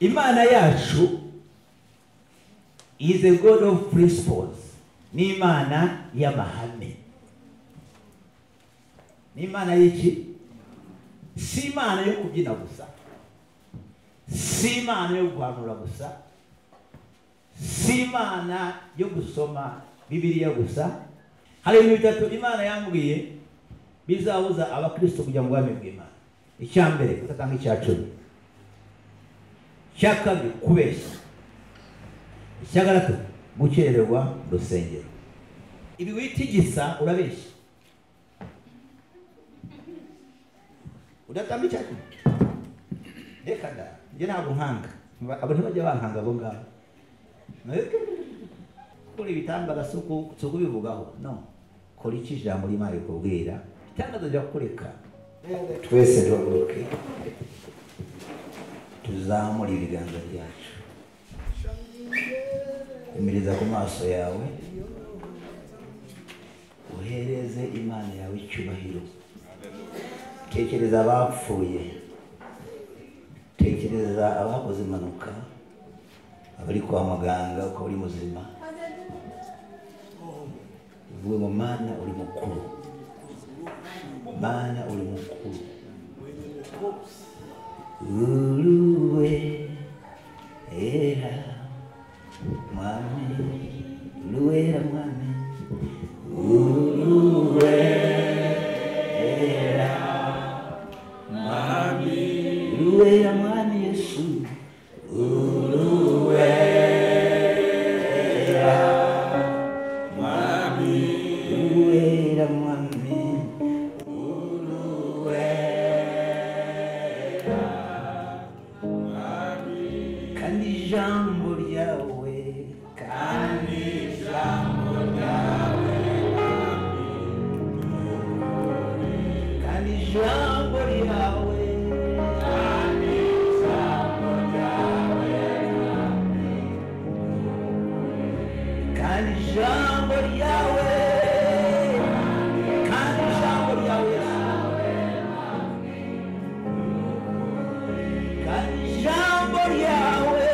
Imana yacu is a God of principles. Ni Imana y'amahame. Ni Imana y'iki? Si Imana yo kubyina gusa, si Imana yo guhanura gusa, si Imana yo gusoma Bibiliya gusa. Hari ibintu bitatu Imana yambwiye bizabuza abakristo kujya mu bwami bw'Imana. Icya mbere, kudatanga icya cumi. Icya kabiri, kubeshya. Icya gatatu, gukererwa mu rusengero. Ibi witigisa urabeshya. Udatanga icya cumi. Reka da, njye ntabwo nkanga. Abo ntibajya bankanga abo ngabo. Kora ibitangaza si ukubivugaho. No. Kora icyo ijambo ry'Imana rikubwira. Ibitangaza birakureka. Twese duhaguruke, tuzamure ibiganza byacu. Umiriza ku maso yawe, uhereze Imana yawe icyubahiro. Tekereza abapfuye, tekereza abakoze impanuka, abari kwa muganga uko uri muzima. Uvuge ngo Mana uri mukuru, Mana uri mukuru. Uruwe era mwami, uruwera mwami, uruwera mwami, uruwera mwami Yesu, uruwera mwami, uruwera mwami, uruwera mwami. Kandi ijambo ryawe, kandi ijambo ryawe, kandi ijambo ryawe, kandi ijambo ryawe, kandi ijambo ryawe, kandi ijambo ryawe, kandi ijambo ryawe, kandi ijambo ryawe,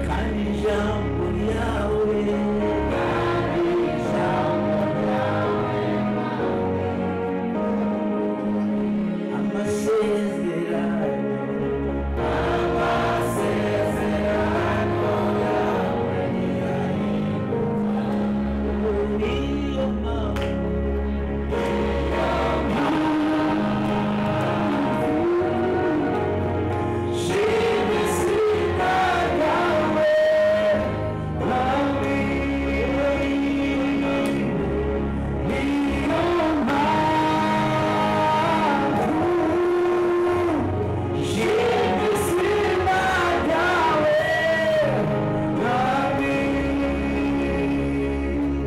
kandi ijambo ryawe, kandi ijambo ryawe, amasezerano, amasezerano yawe niyo mpamvu.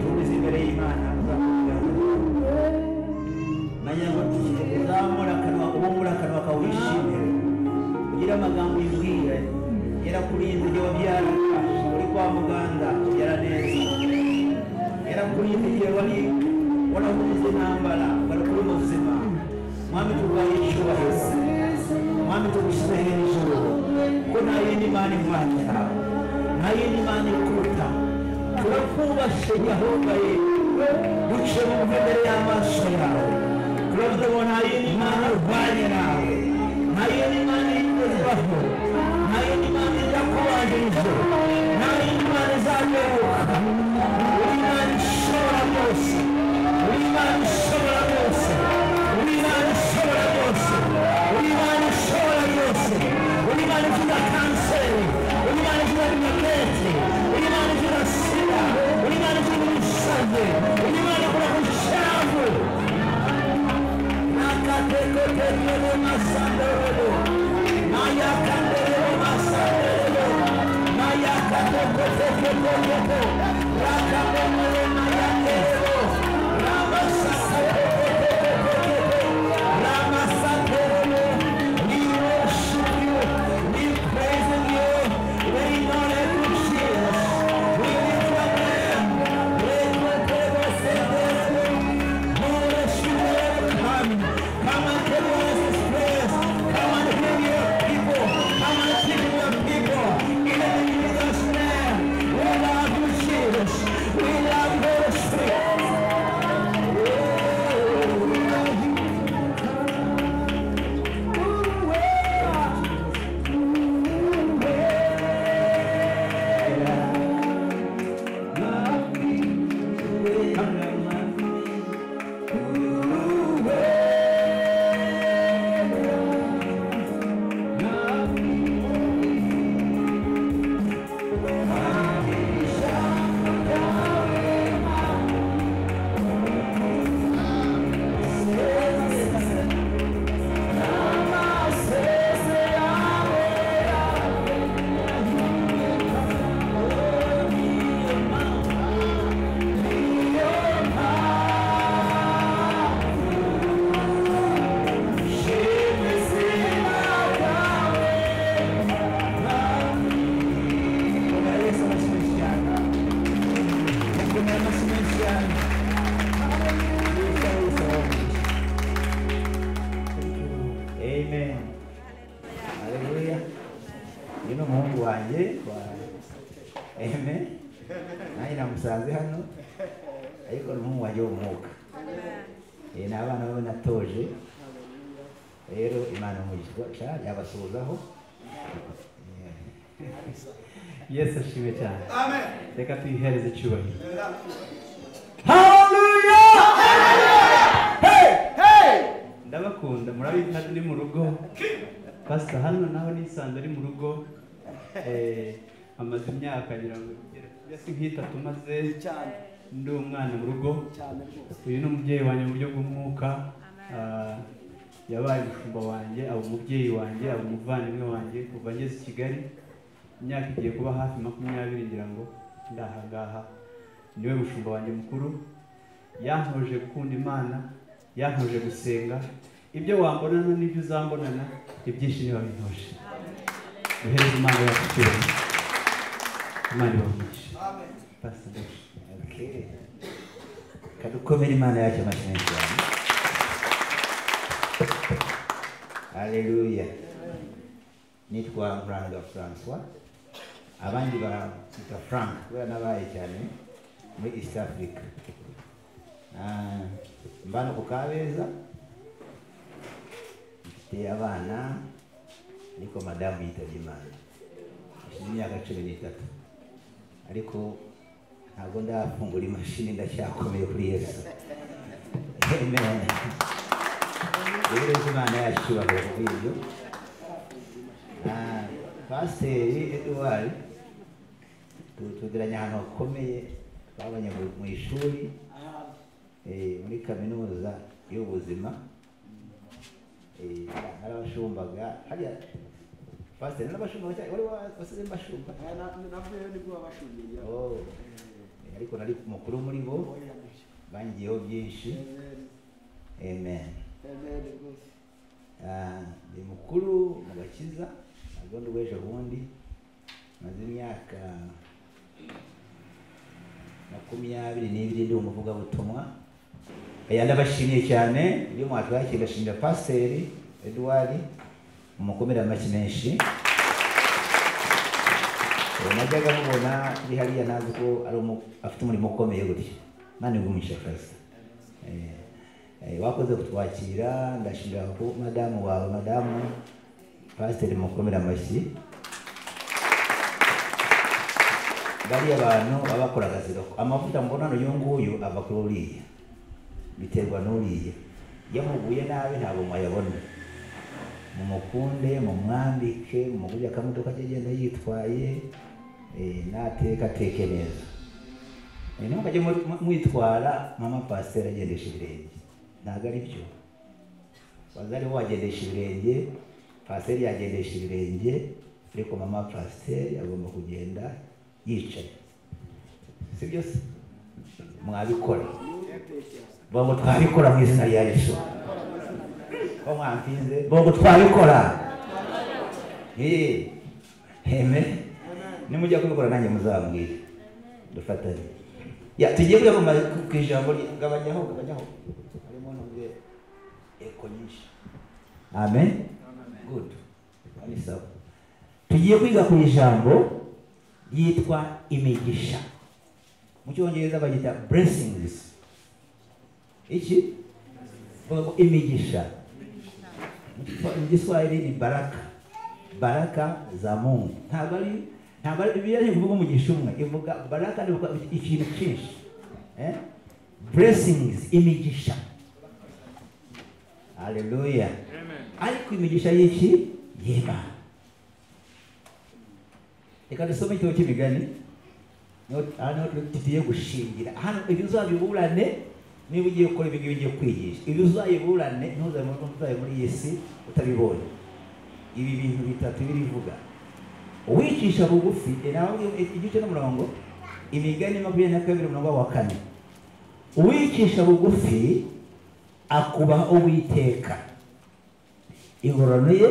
Tubizi imbere y'Imana, uzamura akanwa, ubumbura akanwa kawe wishimire, ugire amagambo uyibwire. Yarakurinze igihe wabyara uri kwa muganga, ubyara neza. Yarakurinze igihe wari warahuze intambara, wari kuri muzima. Mwami tuguhaye icyubahiro, Mwami tugushyize hejuru, ko nta yindi Mana ihwanye nawe, nta yindi Mana ikuruta. Turakubashe Yehova ye, duce bugufi imbere y'amaso yawe. Turavuga ngo nta yindi Mana ihwanye nawe, nta yindi Mana ibaho, nta yindi Mana ijya kubanjiriza, nta yindi Mana izaberuka. Uri Imana ishobora byose, uri Imana ishobora byose, uri Imana ishobora byose, uri Imana ishobora byose, uri Imana ikiza kanseri, uri Imana ikiza diyabete, uri Imana ikiza sida, uri Imana ikiza ibisazi, uri Imana ikura ku cyavu. Nakatekotekele masanderebo, nayakanderebo masanderebo, nayakatekoteketekete, rakabomele nayakerebo, ramasatekoteketekete, ramasanderebo. We worship you, we praise you, we honor you, Jesus. We lift your name. We worship you. Musanze hano ariko ni umuhungu wanjye w'umwuka. Ni abana bawe natoje. Rero Imana umugisha yabasuhuzaho. Yesu ashimwe cyane. Amen. Reka tuyihereze icyubahiro. Haleluya! Hey! Hey! Ndabakunda murabizi ni mu rugo. Pastor hano naho nisanze ari mu rugo. Amaze imyaka ngira ngo yasi nk'itatu maze cyane ndi umwana mu rugo. Uyu ni umubyeyi wanjye mu buryo bw'umwuka. Yabaye umushumba wanjye, aba umubyeyi wanjye, aba umuvandimwe wanjye kuva ngeze i Kigali. Imyaka igiye kuba hafi 20 ngira ngo ndahangaha. Niwe mushumba wanjye mukuru. Yantoje gukunda Imana, yantoje gusenga. Ibyo wambonana n'ibyo uzambonana ibyinshi niba bintoje. Duhereze Imana yacu icyubahiro. Imana ibahe. Amen. Pastor. Okay. Kadukomere Imana yacu amashyi menshi cyane. Haleluya. Nitwa Muranga Francois. Abandi bita Frank kubera nabaye cyane muri East Africa. Mbano ku Kabeza. Mfite abana ariko madamu yitabye Imana. Hashize imyaka 13. Ariko ntabwo ndafungura imashini ndacyakomeye kuri Yesu. Amen. Rero Imana yacu icyubahiro kubw'ibyo. Pasiteri Edouard tugiranye ahantu hakomeye, twabanye mu ishuri muri kaminuza y'ubuzima. Narabashumbaga hariya. Pasiteri narabashumbaga cyane, wari wasize mbashumba? Navuyeyo nibwo wabashumbiye. Ariko nari mukuru muri bo, bangiyeho byinshi. Amen. Ndi mukuru mu gakiza, ntabwo ndi uw'ejo bundi. Maze imyaka 22 ndi umuvugabutumwa. Ndabashimiye cyane iyo mwatwakira. Ndashimira Pasiteri Edouard, mumukomere amashyi menshi. Najyaga mubona turi hariya ntazi ko ari afite umurimo ukomeye gutya. Imana iguhe umugisha Pastor. Wakoze kutwakira. Ndashimira ko madamu wawe, madamu Pasiteri, mukomere amashyi. Bariya bantu baba bakora akazi gako. Amavuta mbona uyu nguyu ava kuri uriya, biterwa n'uriya. Iyo muguye nabi ntabwo mwayabona. Mumukunde, mumwambike, mumugurire akamodoka agenda yitwaye, nateka ateke neza. Ntimukajye mwitwara mama Pasiteri agendesha ibirenge, ntabwo ari byo. Waza ariho wagendesha ibirenge, Pasiteri yagendesha ibirenge, ariko mama Pasiteri agomba kugenda yicaye. Si byo se? Mwabikora. Bongo twabikora mu izina rya Yesu. Ko mwampinze, bongo twabikora. Amen. Nimujya kubikora nanjye muzambwire. Dufatanye. Ya tugiye kujya ku ijambo gabanyaho gabanyaho. Harimo ntuze eko nyinshi. Amen. Good. Ni sawa. Tugiye kwiga ku ijambo yitwa imigisha. Mu Cyongereza bagita blessings. Iki? Imigisha. Mu Giswahili ni baraka. Baraka za Mungu. Ntabwo ari Bibiliya ivuga umugisha umwe, ivuga baraka ni ikintu cyinshi. Blessings, imigisha. Haleluya. Ariko imigisha y'iki? Y'Imana. Reka dusome igitabo cy'Imigani. Hano tugiye gushingira. Hano ibyo uzabiburane niba ugiye gukora ibi ngibi ugiye kwigisha. Ibyo uzayiburane ntuzabe muri iyi si utabibonye. Ibi bintu bitatu birivuga. Uwicisha bugufi, igice n'umurongo, Imigani 22 umurongo wa 4. Uwicisha bugufi akubaha Uwiteka, ingororano ye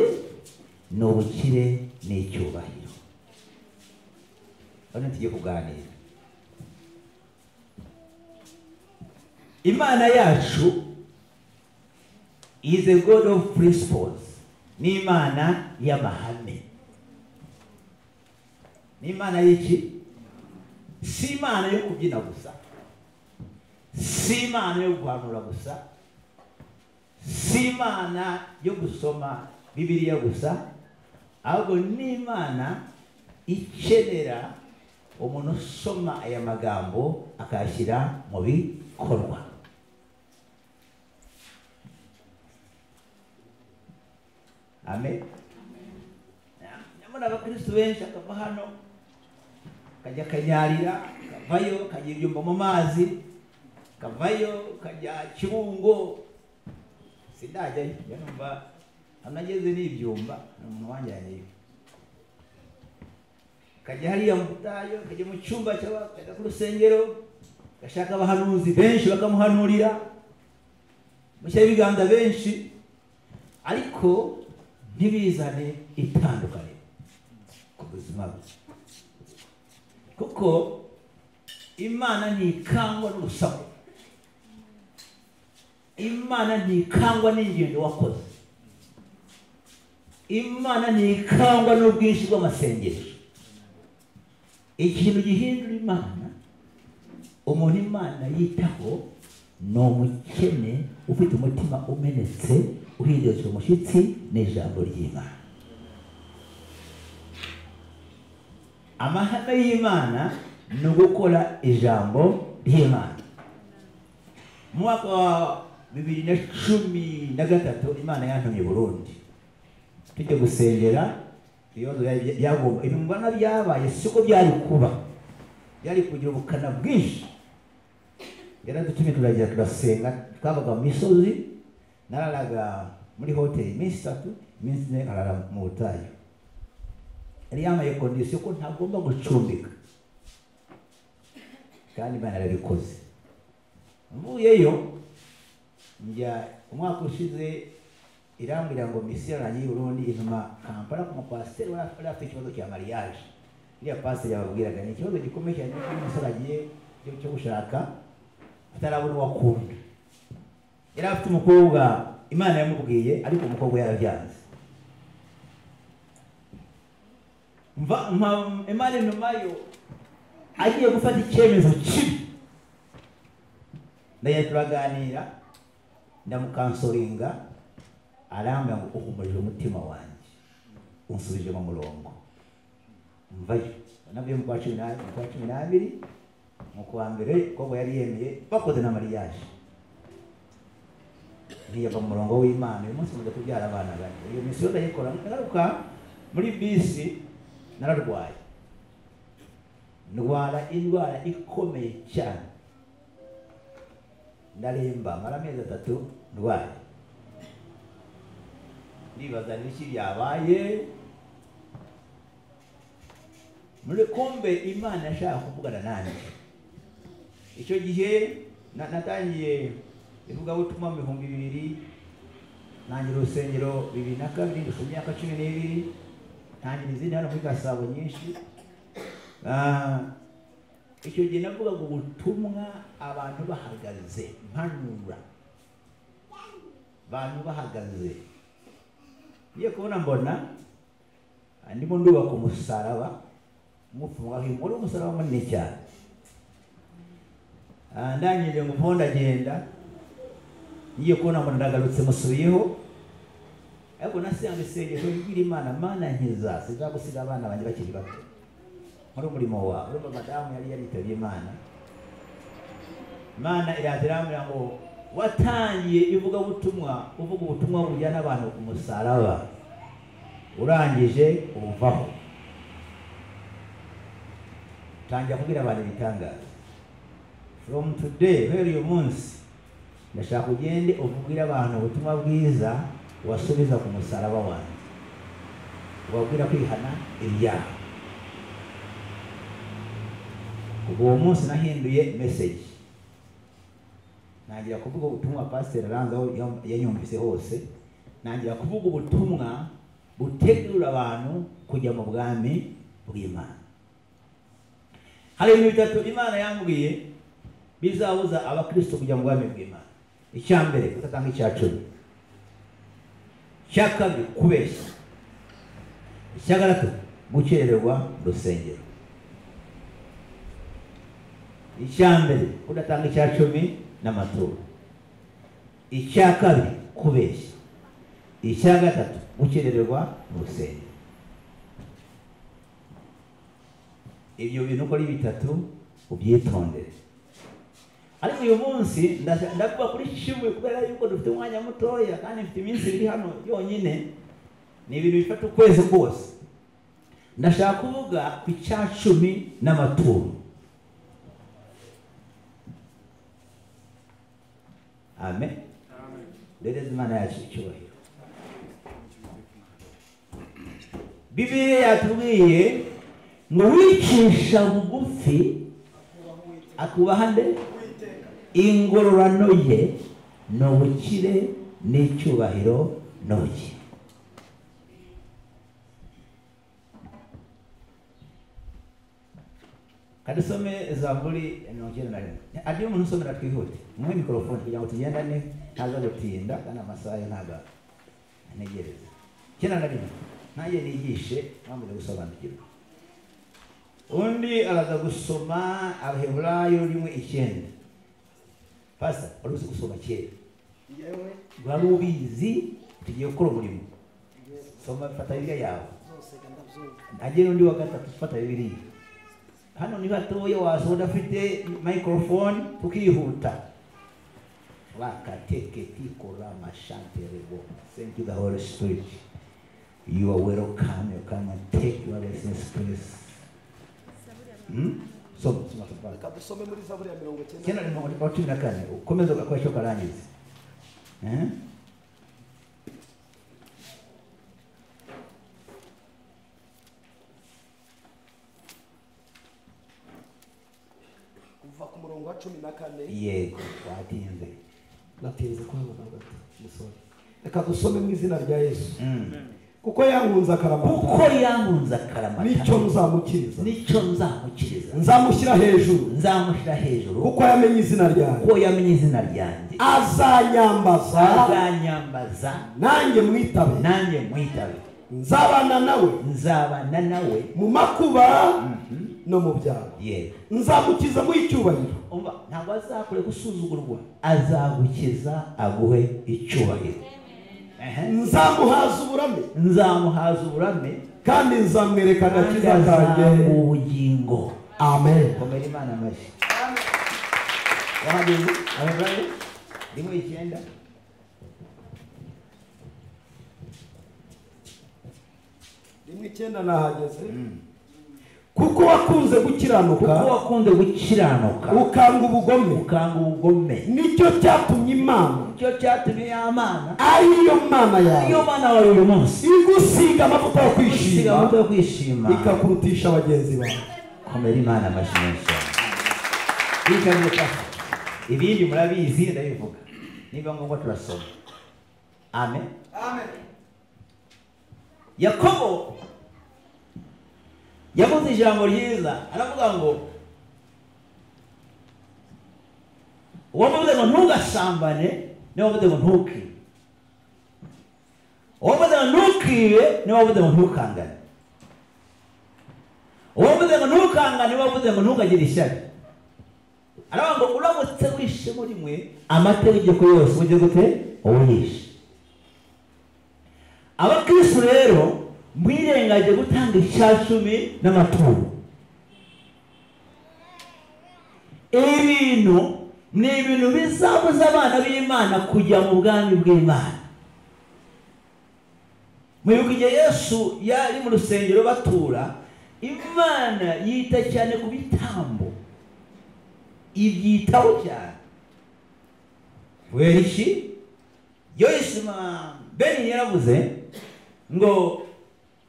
ni ubukire n'icyubahiro. Hano tugiye kuganira. Imana yacu is a God of principles. Ni Imana y'amahame. Ni Imana y'iki? Si Imana yo kubyina gusa, si Imana yo guhanura gusa, si Imana yo gusoma Bibiliya gusa, ahubwo ni Imana ikenera umuntu usoma aya magambo akayashyira mu bikorwa. Amen. Nyamara abakristo benshi akava hano kajya kanyarira, kavayo kajya ibyumba mu mazi, kavayo kajya Kibungo. Sindajyayo, numva anageze n'ibyumba umuntu wanjyanyeyo, kajya hariya mu butayu, kajya mu cyumba kajya ku rusengero, gashaka abahanuzi benshi bakamuhanurira, mushyira ibiganza benshi, ariko ntibizane itandukaniro ku buzima bwe. Kuko Imana ntikangwa n'urusaku, Imana ntikangwa n'ingendo wakoze, Imana ntikangwa n'ubwinshi bw'amasengesho. Ikintu gihindura Imana, umuntu Imana yitaho ni umukene ufite umutima umenetse, uhindutse umushyitsi n'ijambo ry'Imana. Amahame y'Imana ni ugukora ijambo ry'Imana. Mu mwaka wa 2013 Imana yantumye Burundi tujya gusengera. Ibibazo byagomba ibi mbona byabaye siko byari kuba, byari kugira ubukana bwinshi. Yaradutumye turagera turasenga, twabaga mu misozi, nararaga muri hoteli iminsi 3, iminsi 4 nkarara mu butayu. Yari yambaye kondisiyo ko ntagomba gucumbika, kandi Imana yarabikoze. Mvuyeyo njya umwaka ushize irambwira ngo misiyo yanjye y'u Burundi intuma Kampala ku mupasiteri wari afite ikibazo cya mariage. Iriya pasiteri yababwiraga ni ikibazo gikomeye cyane cy'umusore agiye cyo gushaka atarabona uwo akunda. Yari afite umukobwa Imana yamubwiye, ariko umukobwa yarabyanze. Imana intumayo agiye gufata icyemezo kibi. Ndajya turaganira, ndamukansoringa, arambwira ngo uhumurije umutima wanjye, unsubije mu murongo. Mvayo navuye mu kwa 12, mu kwa mbere umukobwa yari yemeye, bakoze na mariage. Ntiyava mu murongo w'Imana. Uyu munsi muze kubyara abana bane. Iyo misiyo ndayikora, ngaruka muri bisi nararwaye, ndwara indwara ikomeye cyane, ndaremba mara amezi 3 ndwaye. Ndibaza n'iki byabaye muri kumbe Imana yashaka kuvugana nanjye. Icyo gihe natangiye ivugabutumwa mu 2000, nangira urusengero 2002, ndetse imyaka 12, ntangira izindi hano muri Gasabo nyinshi. Icyo gihe navugaga ubutumwa abantu bahagaze, mpanura abantu bahagaze. Ngiye kubona mbona ndimo ndubaka umusaraba, mufunga muri umusaraba munini cyane. Ndangije ngo ndagenda, ngiye kubona mbona ndagarutse musubiyeho, ariko nasenga isengesho ribwira Imana, Mana nkiza, sinzagusiga abana banjye bakiri bato, nkora umurimo wawe. Urumva madamu yari yaritabye Imana. Imana iraza ngo watangiye ivugabutumwa, uvuga ubutumwa bujyana abantu ku musaraba, urangije ubuvaho. Tangira kubwira abantu ibitangaza. From today, uhereye uyu munsi, ndashaka ugende uvugire abantu ubutumwa bwiza, wasubiza ku musaraba wanjye, ubabwira kwihana ibyaha. Kuva uwo munsi nahinduye message, ntangira kuvuga ubutumwa pasiteri aranze aho yanyumvise hose, ntangira kuvuga ubutumwa butegura abantu kujya mu bwami bw'Imana. Hari ibintu bitatu Imana yambwiye bizabuza abakristo kujya mu bwami bw'Imana. Icya mbere, kudatanga icya cumi. Icya kabiri, kubeshya. Icya gatatu, gukererwa mu rusengero. Icya mbere kudatanga icya cumi n'amaturo. Icya kabiri kubeshya. Icya gatatu gukerererwa mu rusengero. Ibyo bintu uko ari bitatu ubyitondere. Ariko uyu munsi ndavuga kuri kimwe kubera yuko dufite umwanya mutoya kandi mfite iminsi ibiri hano yonyine, ni ibintu bifata ukwezi kose. Ndashaka kuvuga ku cya cumi n'amaturo. Amen. Rero Imana yacu icyubahiro. Bibiliya yatubwiye ngo wicisha bugufi akubaha nde? Ingororano ye ni ubukire n'icyubahiro n'ubugingo. Kadusome Zaburi 91. Adi umuntu usomera twihute. Muhe mikrofone kugira ngo tugendane, ntaza gutinda kandi amasaha yo ntago antegereza. 91. Nanjye nigishe mwamaze gusobanukirwa. Undi araza gusoma Abaheburayo 1:9. Pastor, wari uzi gusoma kera. Yewe wari ubizi, tugiye gukora umurimo. Soma, fata Bibiliya yawe. Nanjye n'undi wa gatatu fata Bibiliya. Hano ni batoya wasoma udafite microphone tukihuta. Wakateketikora mashanterebo. Thank you the Holy Spirit. You are welcome. You come and take your essence, please. Soma, soma, soma. Reka dusome muri Zaburi ya 90. 94. Ukomeze ugakoresha ukarangiza. Kuva ku murongo wa 14. Yego, watinze. Natinze kwabona gato, musore. Reka dusome mu izina rya Yesu. Kuko yankunze akaramata. Kuko yankunze akaramata. Nicyo nzamukiriza. Nicyo nzamukiriza. Nzamushyira hejuru. Nzamushyira hejuru. Kuko yamenye izina ryanjye. Kuko yamenye izina ryanjye. Azanyambaza. Azanyambaza. Nanjye mwitabe. Nanjye mwitabe. Nzabana nawe. Nzabana nawe. Mu makuba no mu byago. Yego. Nzamukiza mu icyubahiro. Umva, ntabwo azakure gusuzugurwa, azagukiza aguhe icyubahiro. Nzamuhaza uburame. Nzamuhaza uburame kandi nzamwereka agakiza kanjye ubugingo. Amen. Komera Imana amashyi. Amen. Wahageze Abaheburayo 1:9. 1:9 nahageze. Kuko wakunze gukiranuka. Kuko wakunze gukiranuka. Ukanga ubugome. Ukanga ubugome. Nicyo cyatumye Imana. Nicyo cyatumye Imana. Ariyo Mana yawe. Ariyo Mana yawe uyu munsi. Igusiga amavuta yo kwishima. Igusiga amavuta yo kwishima. Ikakurutisha bagenzi bawe. Komera Imana amashyi menshi cyane. Ibindi murabizi ndabivuga. Niba ngombwa turasoma. Amen. Amen. Yakobo yavuze ijambo ryiza, aravuga ngo uwavuze ngo ntugasambane niwe wavuze ngo ntukibe, uwavuze ngo ntukibe niwe wavuze ngo ntukangane, uwavuze ngo ntukangane niwe wavuze ngo ntukagire ishyari. Aravuga ngo uramutse wishe muri mwe amategeko yose ujye gute uwishe. Abakristo rero mwirengaje gutanga icyacumi n'amaturo. Ibintu ni ibintu bizabuza abana b'Imana kujya mu bwami bw'Imana. Mwibuka igihe Yesu yari mu rusengero batura, Imana yita cyane ku bitambo, ibyitaho cyane. Kubera iki? Joyce Beni yaravuze ngo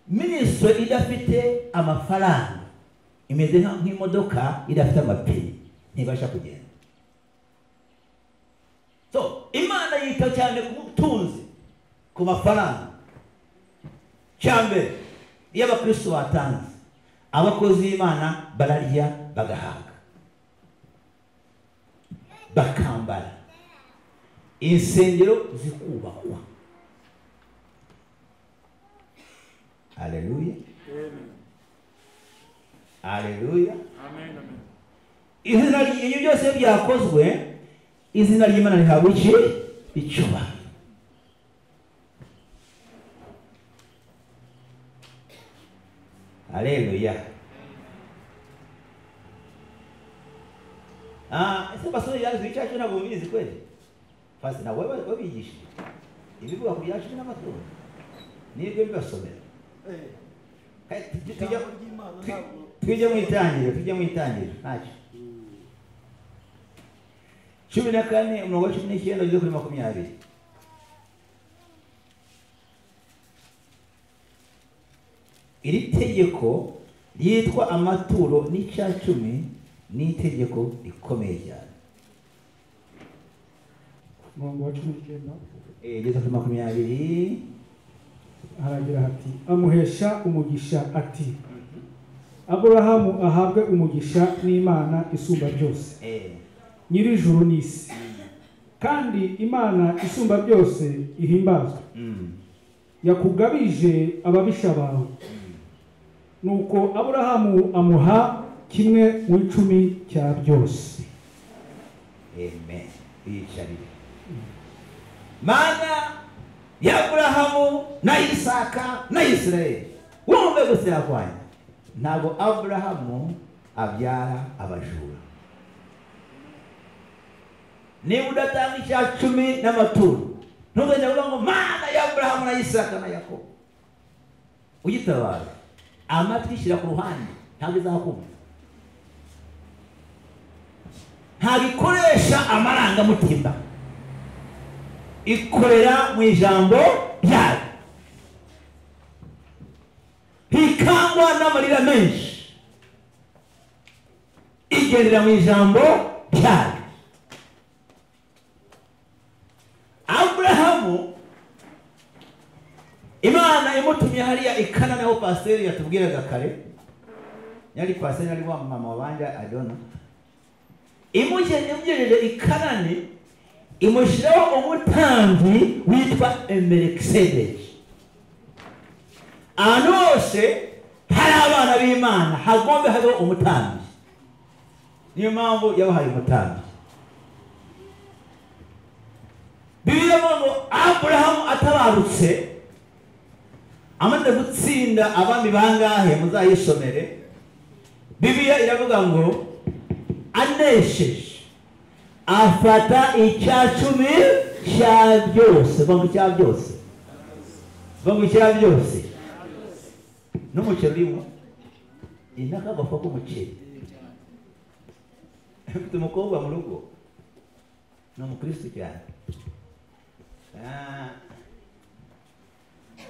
minisitiri idafite amafaranga imeze nk'imodoka idafite amapine, ntibasha kugenda. So Imana yita cyane ku butunzi, ku mafaranga. Cyambere iyo abakristo batanze, abakozi b'Imana bararya bagahaga, bakambara, insengero zikubakwa. Haleluya. Amen. Haleluya. Amen. Amen. Izina ibyo byose byakozwe, izina ry'Imana rihabwa iki? Icyubahiro. Haleluya. Ese basore yaje icyacu ntabwo mubizi kweli? Fasi na wewe wabigisha. Ibivuga ku byacu n'amaturo. Nibyo bibasomera. Tujye mu itangiriro, tujye mu itangiriro. Ntacyo. 14 umurongo wa 19 ugeze kuri 20. Iri tegeko ryitwa amaturo n'icya cumi ni itegeko rikomeye cyane. Umurongo wa 19 ugeze kuri 20 haragira hati: amuhesha umugisha ati Aburahamu ahabwe umugisha n'Imana isumba byose, nyir'ijuru n'isi, kandi Imana isumba byose ihimbazwe, yakugabije ababisha bawe. Nuko Aburahamu amuha kimwe mu 10 cya byose. Amen. Yicarire. Mana ya Aburahamu na Isaka na Isirayeli, wumve gusenga kwanjye. Ntabwo Aburahamu abyara abajura. Niba udatanga icya cumi n'amaturo, ntuzajya uvuga ngo Mana ya Aburahamu na Isaka na Yakobo. Ugitabara amatwi ishyira ku ruhande, ntabwo izakumva. Ntabwo ikoresha amarangamutima, ikorera mu ijambo ryayo. Ntikangwa n'amarira menshi, igendera mu ijambo ryayo. Aburahamu Imana imutumye hariya i Kanani, aho pasiteri yatubwiraga kare, yari pasiteri ari wa mama wabanje Adona. Imugejeje i Kanani, imushyiraho umutambyi witwa Melikisedeki. Ahantu hose hari abana b'Imana hagomba hariho umutambyi. Niyo mpamvu yabahaye umutambyi. Bibiliya ivuga ngo Aburahamu atabarutse amaze gutsinda abami bangahe, muzayisomere. Bibiliya iravuga ngo anesheje afata icya cumi cya byose. Vuga icya byose, vuga icya byose. N'umuceri urimo, inakagafu k'umuceri. Mfite umukobwa mu rugo, ni umukristo cyane.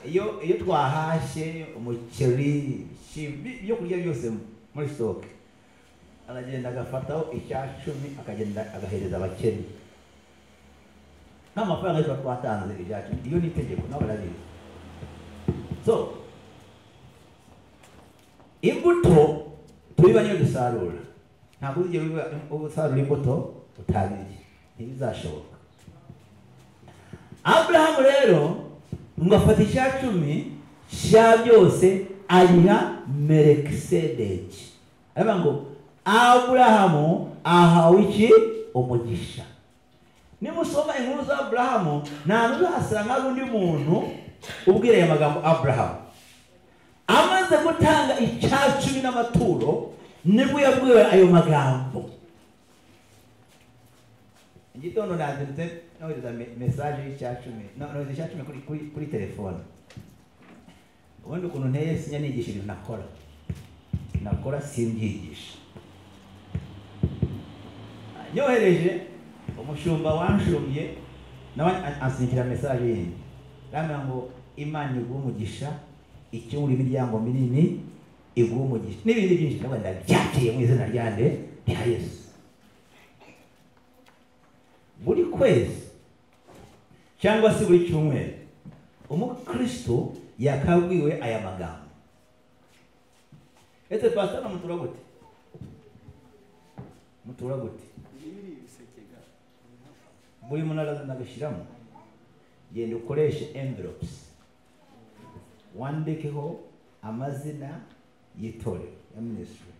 Iyo twahashye umuceri, ibyo kurya byose muri stoke, aragenda agafataho icya cumi, akagenda agahereza abakene. Nk'amafaranga tuba twatanze ibya cumi, iyo ni itegeko nabo barabizi. So imbuto tubiba niyo dusarura. Ntabwo uzigera usarura imbuto utabibye, ntibizashoboka. Aburahamu rero ngo afata icya cumi cya byose ayiha Melikisedeki. Aravuga ngo Aburahamu ahawe iki? Umugisha. Nimusoma inkuru za Aburahamu, nta n'uzasanga hari undi muntu ubwira aya magambo Aburahamu. Amaze gutanga icya cumi n'amaturo, nibwo yabwiwe ayo magambo. Igitondo nazindutse nohereza message y'icya cumi, nohereza icya cumi kuri telefone. Ubundi ukuntu nteye sinya nigisha ibintu nakora simbyigisha. Nyohereje umushumba wanshumbye nawe ansinyikira message yindi, arambwira ngo Imana iguhe umugisha, ikingura imiryango minini iguhe umugisha n'ibindi byinshi. Ndavuga ndabyakiriye mu izina rya nde? Rya Yesu. Buri kwezi cyangwa se buri cyumweru umukristo yakabwiwe aya magambo. Ese pastor mutura gute? Mutura gute? Buri muntu araza agashyiramo, genda ukoreshe envelopes, wandikeho amazina y'itorero ya ministry,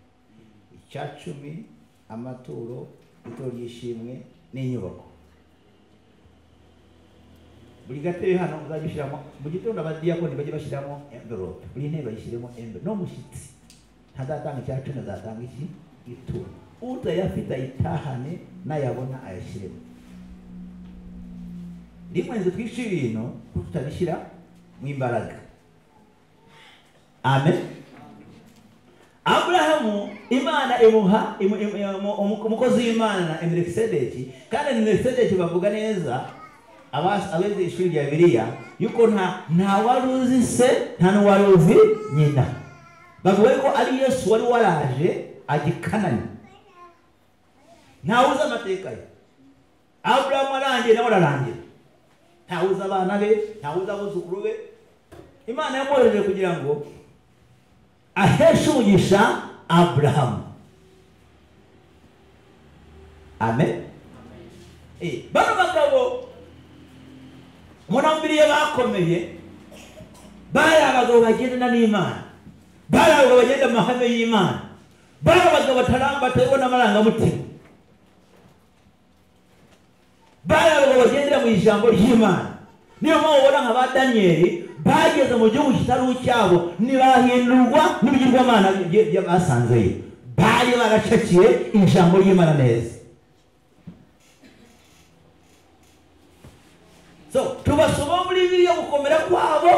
icya cumi Amaturo, ituro ry'ishimwe n'inyubako. Buri gatebe hano uzajya ushyiramo, mu gitondo abadiyakoni bajye bashyiramo envelope, buri ntebe bayishyiremo envelope. No mushyitsi ntazatanga icya cumi, azatanga iki? Ituro. Utayafite ayitahane, nayabona ayashyiremo. Rimwe nzu twishe ibintu kuko tutabishyira mu imbaraga. Amen. Aburahamu Imana imuha umukozi w'Imana Melikisedeki, kandi Melikisedeki bavuga neza abeze ishuri rya Bibiliya yuko nta wari uzi se, nta n'uwari uzi nyina. Bavuga yuko ari Yesu wari waraje agikanani, ntawe uzi amateka ye. Aburahamu arangiye nawe ararangira, ntawe uzi abana be, ntawe uzi abuzukuru be. Imana yamwohereje kugira ngo aheshe umugisha Aburahamu. Amen. Bano bagabo munambiriye bakomeye, bari abagabo bagendana n'Imana, bari abagabo bagenda mu mahame y'Imana, bari abagabo bataramba n'amarangamutima, bari abagabo bagendera mu ijambo ry'Imana. Niyo mpamvu ubona nka ba Daniyeli bageze mu gihugu kitari icyabo ntibahindurwa n'ibigirwamana basanzeyo, bari baracakiye ijambo ry'Imana neza. So tubasoma muri Bibiliya gukomera kwabo,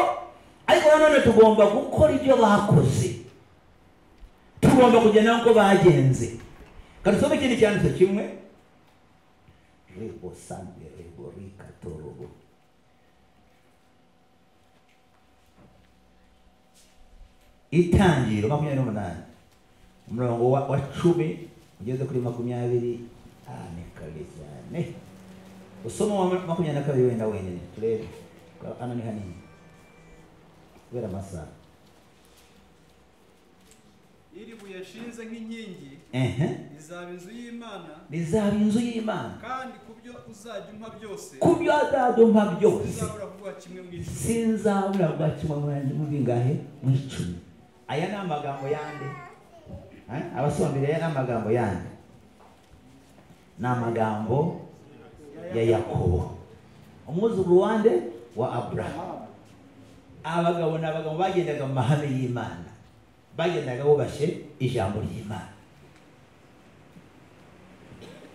ariko nanone tugomba gukora ibyo bakoze, tugomba kugenda nk'uko bagenze. Kandi usome ikindi cyanditse kimwe, rebo sambe rebo rika torobo. Itangiriro 28 umurongo wa 10 ugeze kuri 20. Ni kare cyane. Usoma wa 22 wenda wenyine turebe, hano ni hanini kubera amasaha. Iri buye nshinze nk'inkingi izaba inzu y'Imana, izaba inzu y'Imana, kandi kubyo uzajya umpa byose, kubyo azajya umpa byose sinzabura kuguha kimwe mu icumi, sinzabura kuguha kimwe mu bingahe? Mu icumi. Aya ni amagambo yande? Abasombe, aya ni amagambo yande? Ni amagambo ya Yakobo, umwuzukuru wande? Wa Aburahamu. Abagabo ni abagabo bagendaga mu mahame y'Imana, bagendaga bubashye ijambo ry'Imana.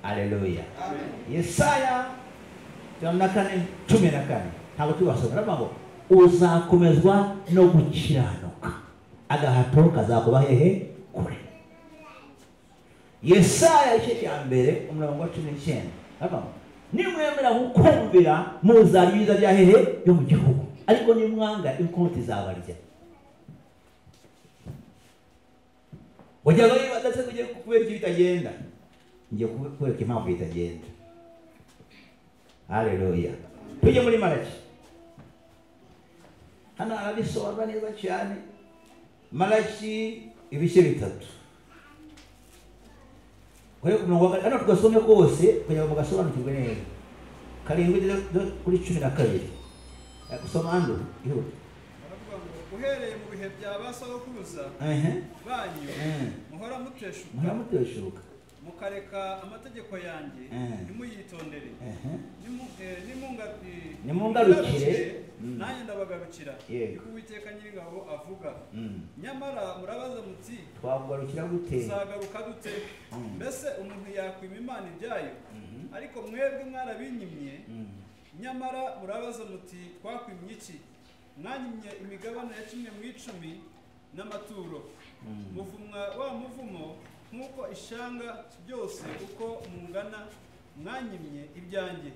Haleluya. Yesaya 54:14 ntabwo tubasoma, aravuga ngo uzakomezwa no gukiranuka, agahato kazakuba hehe? Kure. Yesaya igice cya 1 umurongo wa 19 aravuga ngo nimwemera gukumvira muzarya ibyiza bya hehe? Byo mu gihugu, ariko nimwanga inkota izabarya. Wajyaga wibaza se kugiye kubera iki bitagenda? Ngiye kukwereka impamvu bitagenda. Haleluya. Tujye muri Malaki. Hano arabisobanura neza cyane. Malaki ibice 3. Kuri ku murongo wa hano tugasome kose kugira ngo mugasobanukirwe neza. 7 kuri 12. Gusoma hano ihute. Uhereye mu bihe bya ba sogokuruza banyu muhora muteshuka, mukareka amategeko yanjye ntimuyitondere, nimungarukire nanjye ndabagarukira, niko Uwiteka Nyiringabo avuga. Nyamara murabaza muti twakugarukira gute? Tuzagaruka dute? Mbese umuntu yakwima Imana ibyayo? Ariko mwebwe mwarabinyimye. Nyamara murabaza muti twakwimye iki? Mwanyimye imigabane ya kimwe mu icumi n'amaturo, muvumwa wa muvumo nk'uko ishanga ryose uko mungana mwanyimye ibyanjye.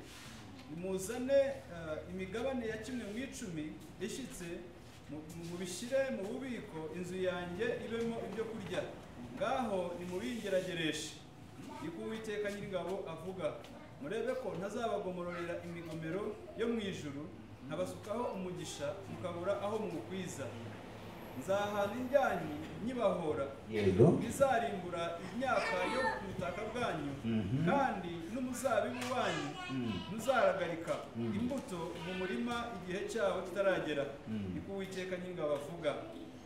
Nimuzane imigabane ya kimwe mu icumi ishyitse, mubishyire mu bubiko, inzu yanjye ibemo ibyo kurya. Ngaho nimubingeragereshe, niko Uwiteka Nyiringabo avuga, murebe ko ntazabagomororera imigomero yo mu ijuru, nkabasukaho umugisha mukabura aho muwukwiza. Nzahana indyanyi nyibahora, izarimbura imyaka yo ku butaka bwanyu, kandi n'umuzabibu wanyu ntuzaragarika imbuto mu murima igihe cyawo kitaragera, niko Uwiteka Nyiringabo avuga.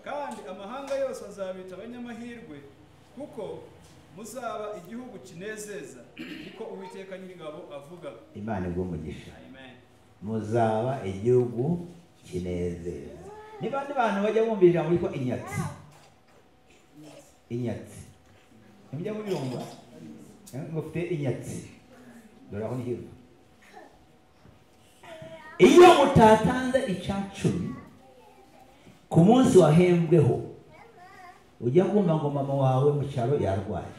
Kandi amahanga yose azabita abanyamahirwe, kuko Muzaba igihugu kinezeza, niko Uwiteka Nyiringabo avuga. Imana iguhe umugisha. Muzaba igihugu kinezeza. Niba abandi bantu bajya bumva ijambo ryitwa inyatsi, inyatsi ntimujya mubirumva ngo ufite inyatsi, dore aho nihiva. Iyo mutatanze 10% ku munsi wahembweho, ujya kumva ngo mama wawe mu cyaro yarwaye,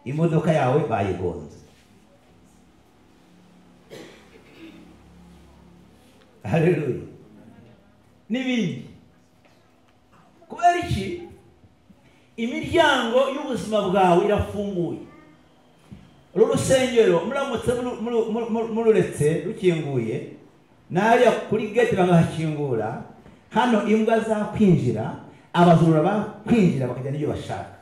imodoka yawe bayigonze. Haleluya. N'ibindi. Kubera iki? Imiryango y'ubuzima bwawe irafunguye. Uru rusengero muramutse mururetse rukinguye, nariya kuri gate bagahakingura, hano imbwa zakwinjira, abazura bakwinjira bakajya n'ibyo bashaka.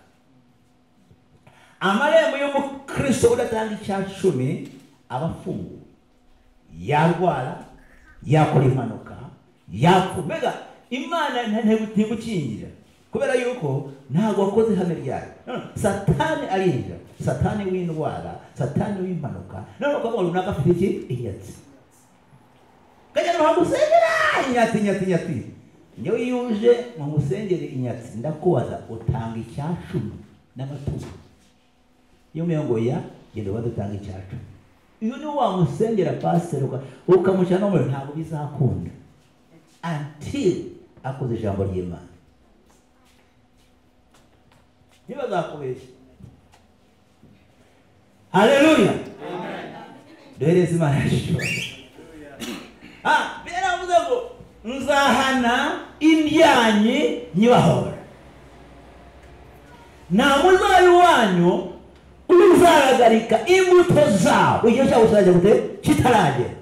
Amarembo y'umukristo udatanga 10% aba afunguye. Yarwara, yakora impanuka, yapfa. Mbega Imana ntigukingira kubera yuko ntabwo wakoze ihame ryayo. Satani arinjira, Satani w'indwara, Satani w'impanuka. None ukavuga runaka afite iki? Inyatsi. Kajya no gusengera inyatsi, inyatsi, inyatsi. Njyewe iyo uje ngo ngusengere inyatsi, ndakubaza utanga 10% n'amaturo. Iyo umenye ngo ya genda ubanze utange 10%. Iyo ni wamusengera pastor ukamuca no muri, ntabwo bizakunda until akoze ijambo ry'Imana. Ntibazakubeshye. Haleluya. Duhereze Imana yacu. Biravuze ngo nzahana indyanyi nyibahora, nta muzabibu wanyu uzaragarika imbuto zawo igihe cyawo kirajya gute? Kitaragera.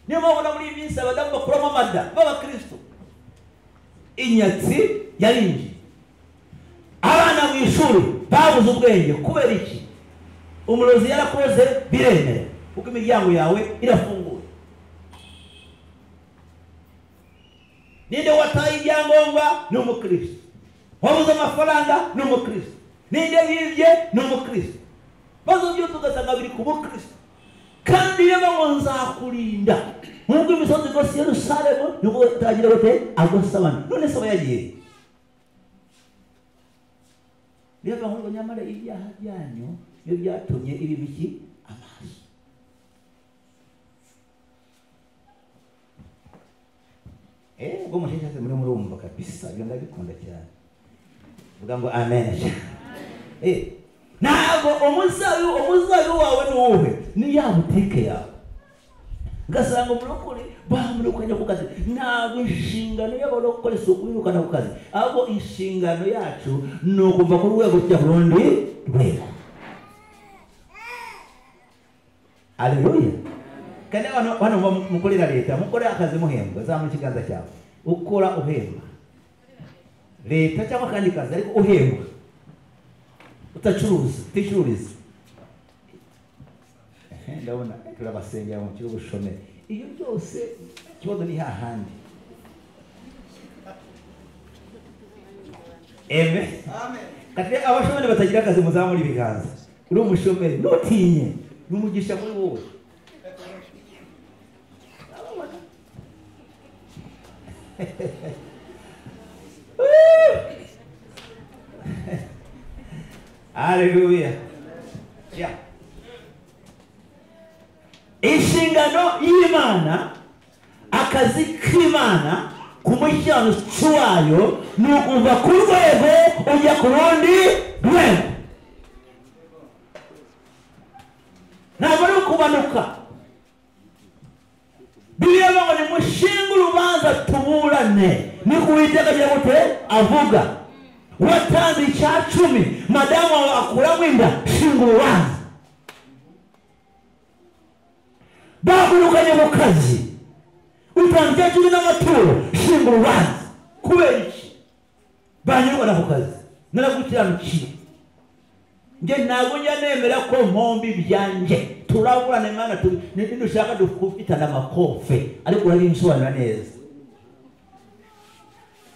Niyo mpamvu muri iyi minsi abadamu bakuramo amada b'abakristo. Inyatsi yarinjiye, abana mu ishuri babuze ubwenge. Kubera iki? Umurozi yarakoze biremera, kuko imiryango yawe irafunguye. Ninde wataye ibyangombwa? Ni umukristo. Wabuze amafaranga? Ni umukristo. Ninde yibye? Ni umukristo. Maze byose ugasanga biri ku mukristo. Kandi iyo ngo nzakurinda nk'uko imisozi igose Yerusalemu, nibwo utagira gute? Agosabana. None se aba yagiye? Niyo mpamvu nyamara ibyaha byanyu niyo byatumye ibi biki amaso. Ubwo musheshe muri murumva kabisa, ibyo ndabikunda cyane. Vuga ngo amen. Ntabwo umuzabibu wawe ni uwuhe? Ni ya butike yawe. Ugasanga umurokore bamurukanye ku kazi. Ntabwo inshingano y'abarokore si ukwirukana ku kazi, ahubwo inshingano yacu ni ukuva ku rwego tujya ku rundi rwego. Haleluya. Kandi abantu mukorera leta, mukorera akazi muhembwa, zamura ikiganza cyawe. Ukora uhembwa leta cyangwa akandi kazi, ariko uhembwa utacuruza, uticururiza. Ndabona turabasengera mu kigo bushomeri. Iyo byose ikibazo ni hahandi. Amen. Kati abashomeri batagira akazi muzamura ibiganza. Uri umushomeri ntutinye, ni umugisha muri wowe. Haleluya. Yeah. Inshingano y'Imana, akazi k'Imana ku mukiranutsi wayo ni ukuva ku rwego ujya ku rundi rwego. Ntabwo ari ukumanuka. Bibiliya ivuga ngo nimushinge urubanza tuburane, niko Uwiteka agira gute? Avuga. Watanze 10%, madamu wawe akuramo inda, shinga urubanza. Bakurukanye mu kazi, utanze 10% n'amaturo, shinga urubanza. Kubera iki? Banyirukana ku kazi, naragukiranukiye. Njye ntabwo njya nemera ko mpomba ibyanjye. Turaburana Imana, nidushaka dufitana amakofe, ariko urabinsobanura neza.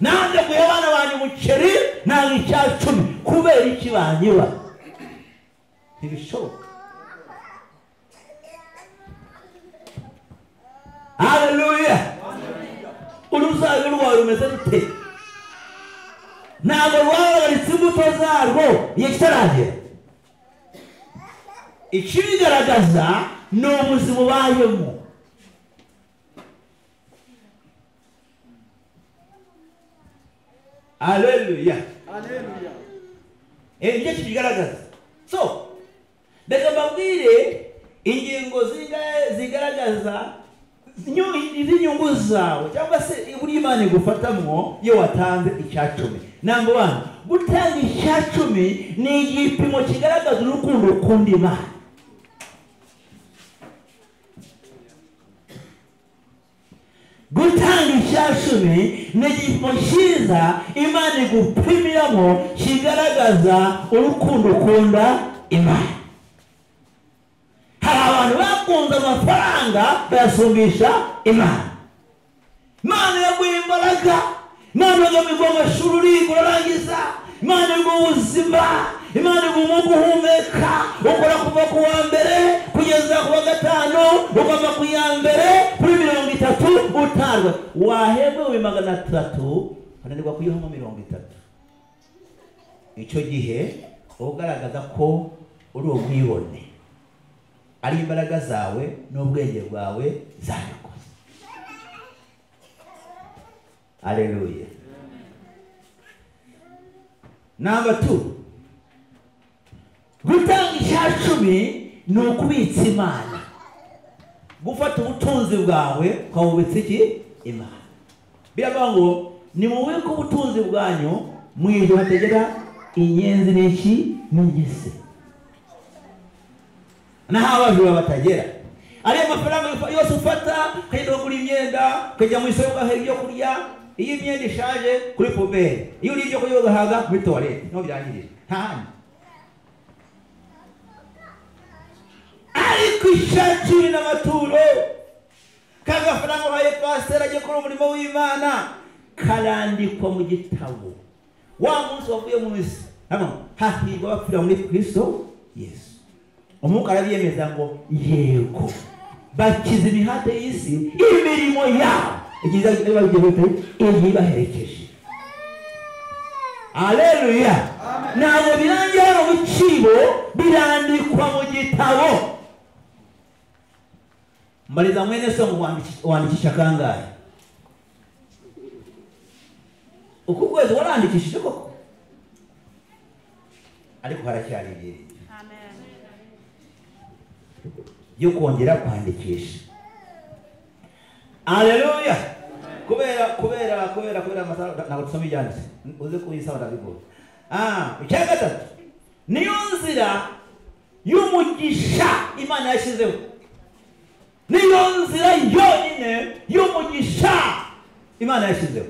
Nanze guha abana banjye umuceri nanga 10 kubera iki banyiba? Ntibishoboka. Haleluya. Uruzabibu rwawe rumeze rute? Ntabwo rwahagaritse imbuto zarwo igihe kitaragera. Ikibigaragaza ni ubuzima ubayemo. Haleluya. Haleluya. Nicyo kibigaragaza. So reka mbabwire ingingo zigaragaza inyungu zawe cyangwa se uburyo Imana igufatamwo iyo watanze 10. Number 1, gutanga 10 ni igipimo kigaragaza urukundo ukunda Imana. Gutanga 10 ni igipimo cyiza Imana igupimiramo kigaragaza urukundo ukunda Imana. Hari abantu bakunze amafaranga bayasumbisha Imana. Imana yaguha imbaraga, Imana yaguha amashuri uriga urarangiza, Imana iguha ubuzima, Imana iguha umwuka uhumeka, ukora kuva ku wa mbere kugeza ku wa gatanu, ukava ku ya mbere kuri 30 utarwa. Wahembwa 300 ukananirwa kuyihamo 30. Icyo gihe ugaragaza ko uri umwibone, ari imbaraga zawe n'ubwenge bwawe zabikoze. Haleluya. Number 2, gutanga 10 ni ukubitsa Imana. Gufata ubutunzi bwawe ukabubitsa iki? Imana. Biravuga ngo nimubike ubutunzi bwanyu mu ijuru hategera inyenzi n'iki n'ingese, naho abajura batagera. Ariya mafaranga yose ufata ukagenda kugura imyenda, ukajya mu isoko ugahaha ibyo kurya, iyo imyenda ishaje kuri puberi, iyo uriye ibyo kurya ugahaga muri tuwarete, niho birangirira, nta handi. Ariko 10 n'amaturo, kagafaranga uhaye pasiteri agiye gukora umurimo w'Imana, karandikwa mu gitabo. Wa munsi wavuye mu isi, hahirwa abapfira muri Kristo Yesu. Umwuka arabyemeza ngo yego, bakiza imihate y'isi, imirimo yabo igiye ibaherekeje. Haleluya. Ntabwo birangira hano mu kibo, birandikwa mu gitabo. Mbariza mwene so ngo wandikisha kangahe? Uku kwezi warandikishije koko? Ariko haracyari ibyiringiro yo kongera kwandikisha. Haleluya. Kubera kubera kubera kubera amasaro ntabwo tusoma ibyanditse, uze kuyisaba ndabigora. Icya gatatu, niyo nzira y'umugisha Imana yashyizeho. Niyo nzira yonyine y'umugisha Imana yashyizeho.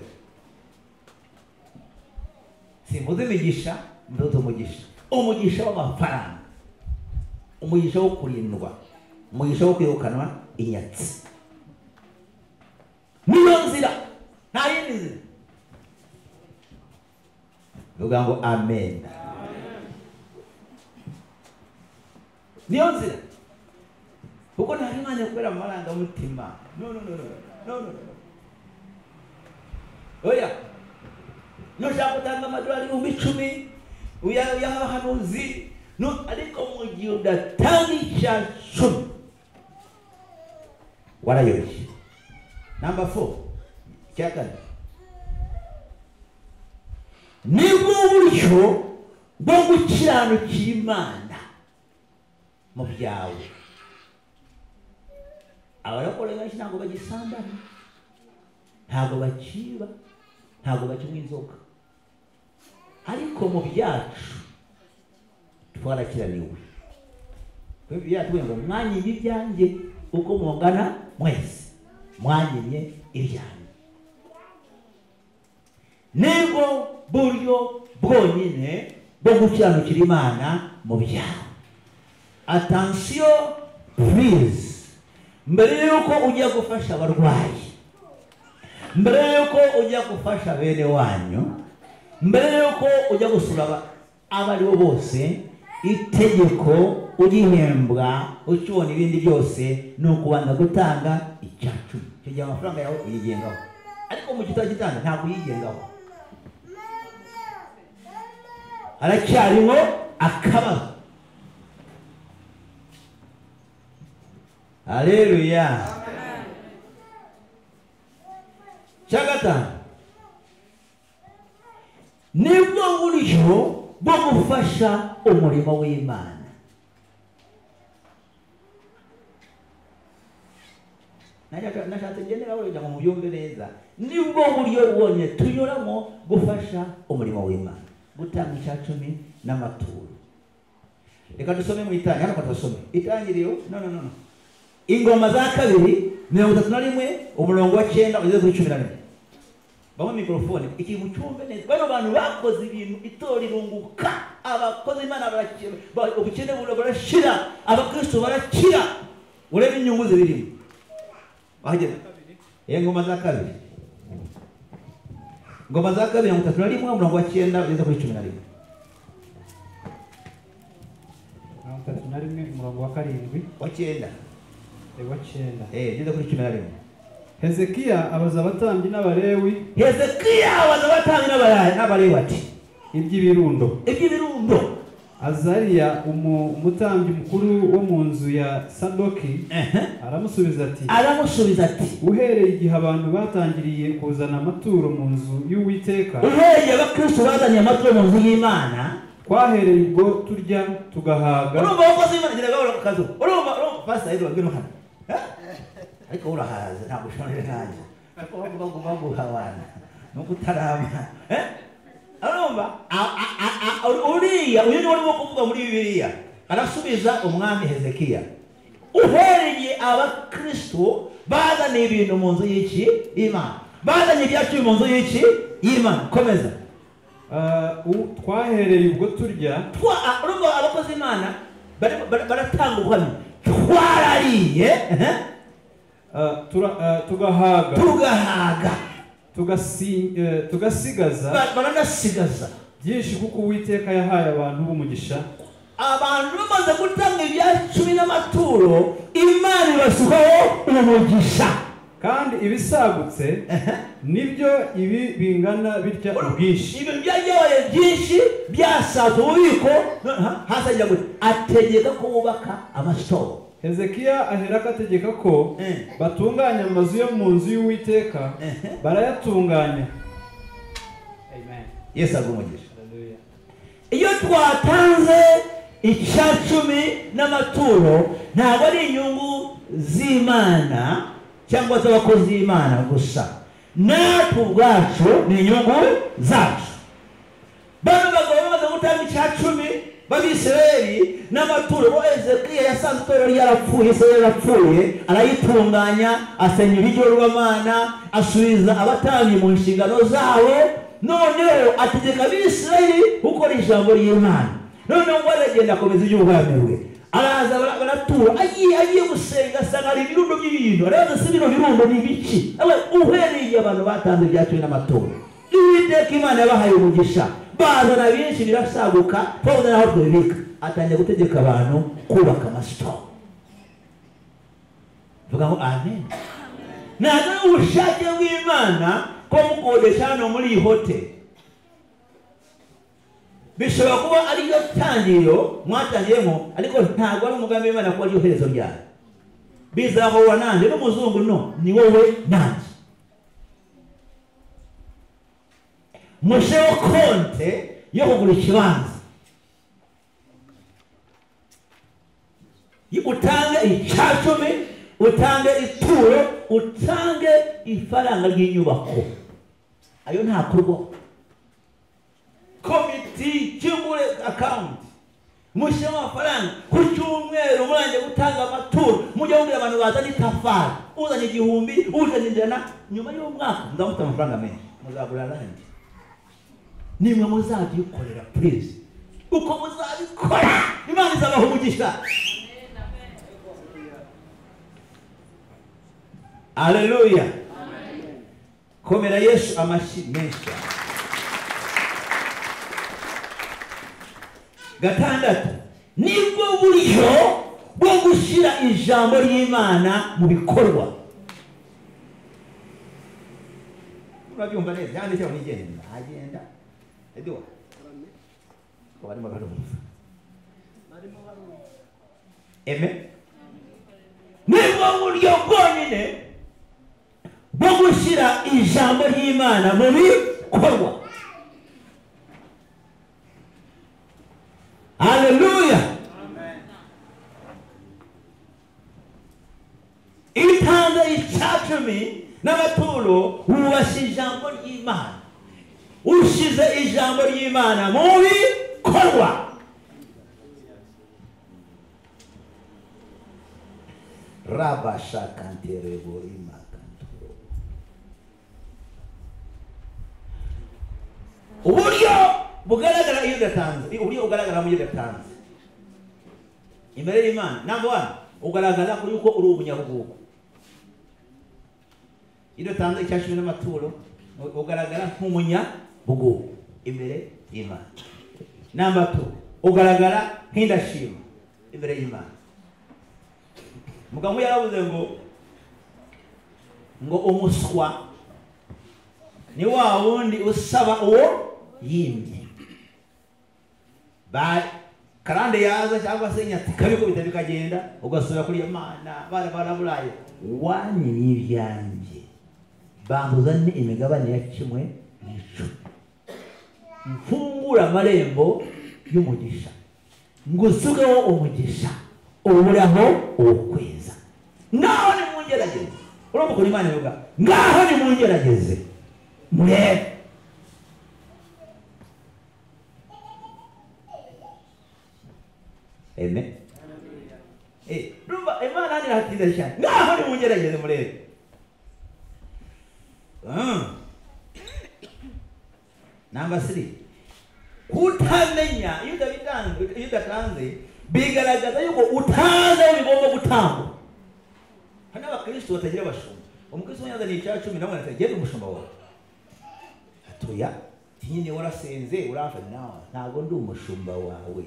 Simvuze imigisha, mvuze umugisha. Umugisha w'amafaranga, umugisha wo kurindwa, umugisha wo kwirukanwa inyatsi. Niyo nzira, nta yindi nzira. Vuga ngo amen. Niyo nzira. Kuko nta Imana ikorera amarangamutima. No, no, no, no, no, no, no. Oya. Nushaka gutanga amadolari 10,000 uyaha abahanuzi, no, ariko mu gihe udatanga 10 warayoshye. Number 4, icya kane, nibwo buryo bwo gukiranukira Imana mu byawe. Abarokore benshi ntabwo bagisambana, ntabwo bakiba, ntabwo bakinywa inzoga, ariko mu byacu twarakiraniwe. Byatubwiye ngo mwanyimye ibyanjye uko mungana mwese, mwanyimye ibyanjye. Nibwo buryo bwonyine bwo gukiranukira Imana mu byawe. Attention please, mbere yuko ujya gufasha abarwayi, Mbere yuko ujya gufasha bene wanyu, mbere yuko ujya gusura abaribo bose, itegeko ugihembwa ukibona ibindi byose ni ukubanza gutanga icya cumi. Icyo gihe amafaranga yawe uyigengaho, ariko mu gihe utagitanga ntabwo uyigengaho, haracyarimo akabazo. Haleluya. Cya gatanu, nibwo buryo bwo gufasha umurimo w'Imana. Nashatse ngendera kugira ngo mubyumve neza. Nibwo buryo bwonyine tunyuramo gufasha umurimo w'Imana, gutanga icya cumi n'amaturo. Reka dusome mu Itangiriro, hano dusome Itangiriro, no no no no, Ingoma za Kabiri 31 umurongo wa 9 ugeze kuri 11. Bamwe mikrofone iki mucyumve neza. Bano bantu bakoze ibintu, itorero rirunguka, abakozi Imana barakira, ubukene burashira, abakristo barakira. Urebe inyungu zibirimo. Wahageze? Ingoma za Kabiri, Ingoma za Kabiri 31 umurongo wa 9 ugeze kuri 11. 31 umurongo wa 7 wa 9 wa 9 ugeze kuri 11. Hezekiya abaza abatambyi n'Abalewi. Hezekiya abaza abatambyi n'Abalewi ati iby'ibirundo. Iby'ibirundo. Azariya umutambyi mukuru wo mu nzu ya Sadoki aramusubiza ati, aramusubiza ati, uhereye igihe abantu batangiriye kuzana amaturo mu nzu y'Uwiteka, uhereye abakristo bazanye amaturo mu nzu y'Imana, twahereye ubwo turya tugahaga. Urumva abakozi b'Imana ngira gahoro kazo. Urumva pastor Edward ngwino hano. Ariko urahaza ntabwo ushonje nkanjye. Ariko bavuga guhabana nuko utarama. Urumva uriya uyu ni urimo kuvuga muri Bibiliya, arasubiza umwami Hezekiya, uhereye abakristo bazanye ibintu mu nzu y'iki Imana, bazanye ibyacu mu nzu y'iki Imana. Komeza. Twahereye ubwo turya. Urumva abakozi Imana baratanga ubuhamya, twarariye tugahaga, tugahaga, tugasigaza, baranasigaza byinshi, kuko Uwiteka yahaye abantu b'umugisha. Abantu bamaze gutanga ibya cumi n'amaturo, Imana ibasukaho umugisha. Kandi ibisagutse nibyo ibi bingana bitya ubwinshi. Ibintu byabaye byinshi byasatse ububiko, hasajya gute ategeka ko bubaka amasitoro. Hezekiya aherako ategeka ko batunganya amazu yo mu nzu y'Uwiteka, barayatunganya. Amen. Yesu aguhe umugisha. Iyo twatanze icya cumi n'amaturo, ntabwo ari inyungu z'Imana cyangwa z'abakozi b'Imana gusa, natwe ubwacu ni inyungu zacu. Bano bagabo bamaze gutanga icya cumi b'Abisirayeli n'amaturo, bo Hezekiya yasanze itorero ryarapfuye, Isirayeli yarapfuye, arayitunganya, asenya ibigirwamana, asubiza abatambyi mu nshingano zabo. Noneho ategeka Abisirayeli gukora ijambo ry'Imana. Noneho ngo aragenda akomeza iby'ubwami bwe, araza baratura, agiye gusenga asanga hari ibirundo by'ibintu, arabaza se bino birundo ni ibiki? Uhereye abantu batanze ibya cumi n'amaturo, Uwiteka Imana yabahaye umugisha, bazana byinshi birasaguka, twabona aho tubibika. Atangiye gutegeka abantu kubaka amasitoro. Vuga ngo amen. Ntabwo ari ubushake bw'Imana ko mukodesha hano muri iyi hoteli. Bishobora kuba ariyo tangiriro mwatangiyemo, ariko ntabwo ari umugambi w'Imana kuba ariyo herezo ryayo. Bizahura nande n'umuzungu, no ni wowe nanjye. Musheho konte yo kugura ikibanza, utange icya cumi, utange ituro, utange ifaranga ry'inyubako, ayo ntakorwa. Komiti cyungure account, mushyiremo amafaranga ku cyumweru, murangiye gutanga amaturo, mujye mubwira abantu bazana itafari, uzanye 1000, uzanye 100, nyuma y'umwaka muzamufite amafaranga menshi, muzagura land. Nimwe muzabyikorera, please. Uko muzabikora Imana izabaha umugisha. Haleluya. Komera Yesu amashyi menshi. Gatandatu, nibwo buryo bwo gushyira ijambo ry'Imana mu bikorwa. Urabyumva neza yanditse mu igenda agenda Eduwa ko barimo barumva Amen. Nibwo buryo bwonyine bwo gushyira ijambo ry'Imana mu bikorwa. Haleluya. Itanze icyacumi n'amaturo, wubashye ijambo ry'Imana, ushize ijambo ry'Imana mu bikorwa. Rabashakantereborimakantoro. Uburyo bugaragara iyo udatanze, uburyo ugaragara mu iyo udatanze imbere y'Imana, number 1, ugaragaza ko yuko uri umunyabugugu. Iyo udatanze icyacumi n'amaturo, ugaragara nk'umunyabugugu imbere y'Imana. Number 2, ugaragara nk'indashima imbere y'Imana. Mugabo yaravuze ngo umuswa ni wa wundi usaba uwo yimye. Ba karande yaza cyangwa se nyati kabikubita bikagenda, ugasubira kuri Imana baraburaye wanyimye ibyanjye, bambuzane imigabane ya kimwe n'icumi, mfungura amarembo y'umugisha, ngusugeho umugisha uburaho ukweza. Ngaho nimungerageze. Urumva ukuntu Imana ivuga, ngaho nimungerageze murebe. Amen. Urumva Imana hano irahatinda cyane, ngaho nimungerageze murebe. Number 3, kutamenya iyo udatanze bigaragaza yuko utazi aho bigomba gutangwa. Hari n'abakristo batagira abashumba. Umukristo yazaniye icya cumi nawe ati genda umushumba wawe. Atoya, nyine warasenze uramfa nawe, ntago ndi umushumba wawe.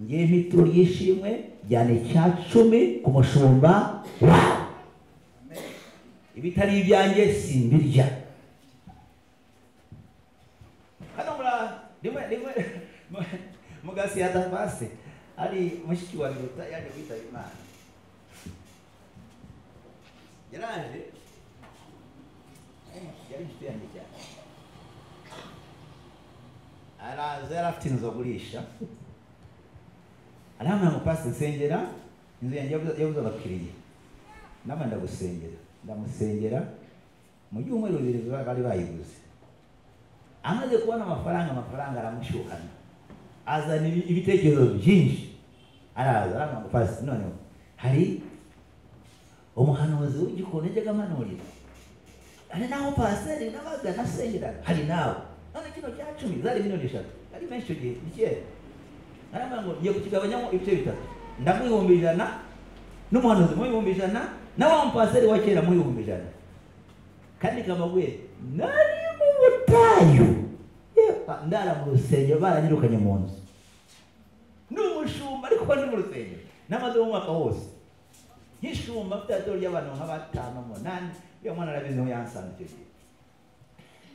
Ngiye mpituro y'ishimwe jyana icya cumi ku mushumba wawe. Ibitari ibyanjye simbirya. Hano rimwe rimwe mugasi yatapase ari mushiki wa Biruta yaje kwitaba Imana. Yaraje yari inshuti yanjye cyane. Araza yari afite inzu agurisha, arambwira ngo pastor nsengera inzu yanjye yabuze abakiriya, namwe ndagusengera. Ndamusengera mu byumweru bibiri bari bayiguze. Amaze kubona amafaranga aramushyuhana, azana ibitekerezo byinshi. Araza arambwira ngo pastor noneho hari umuhanuzi w'igikoni yajyaga ampanurira, hari naho pasiteri nabaga nasengeraga, hari nawe none kino cya cumi zari miliyoni 3, ari menshi icyo gihe ni kera. Arambwira ngo ngiye kukigabanyamo ibice bitatu, ndamuha 100,000 n'umuhanuzi muha 100,000 na wa mupasiteri wa kera muha 100,000. Kandi kamabuye nari mu butayu, ndara mu rusengero, baranyirukanye mu nzu n'umushumba, ariko ndi mu rusengero namaze umwaka wose nk'ishumba mfite itoro ry'abantu nka 5 8. Uyu mwana arabizi aho yansanze icyo gihe.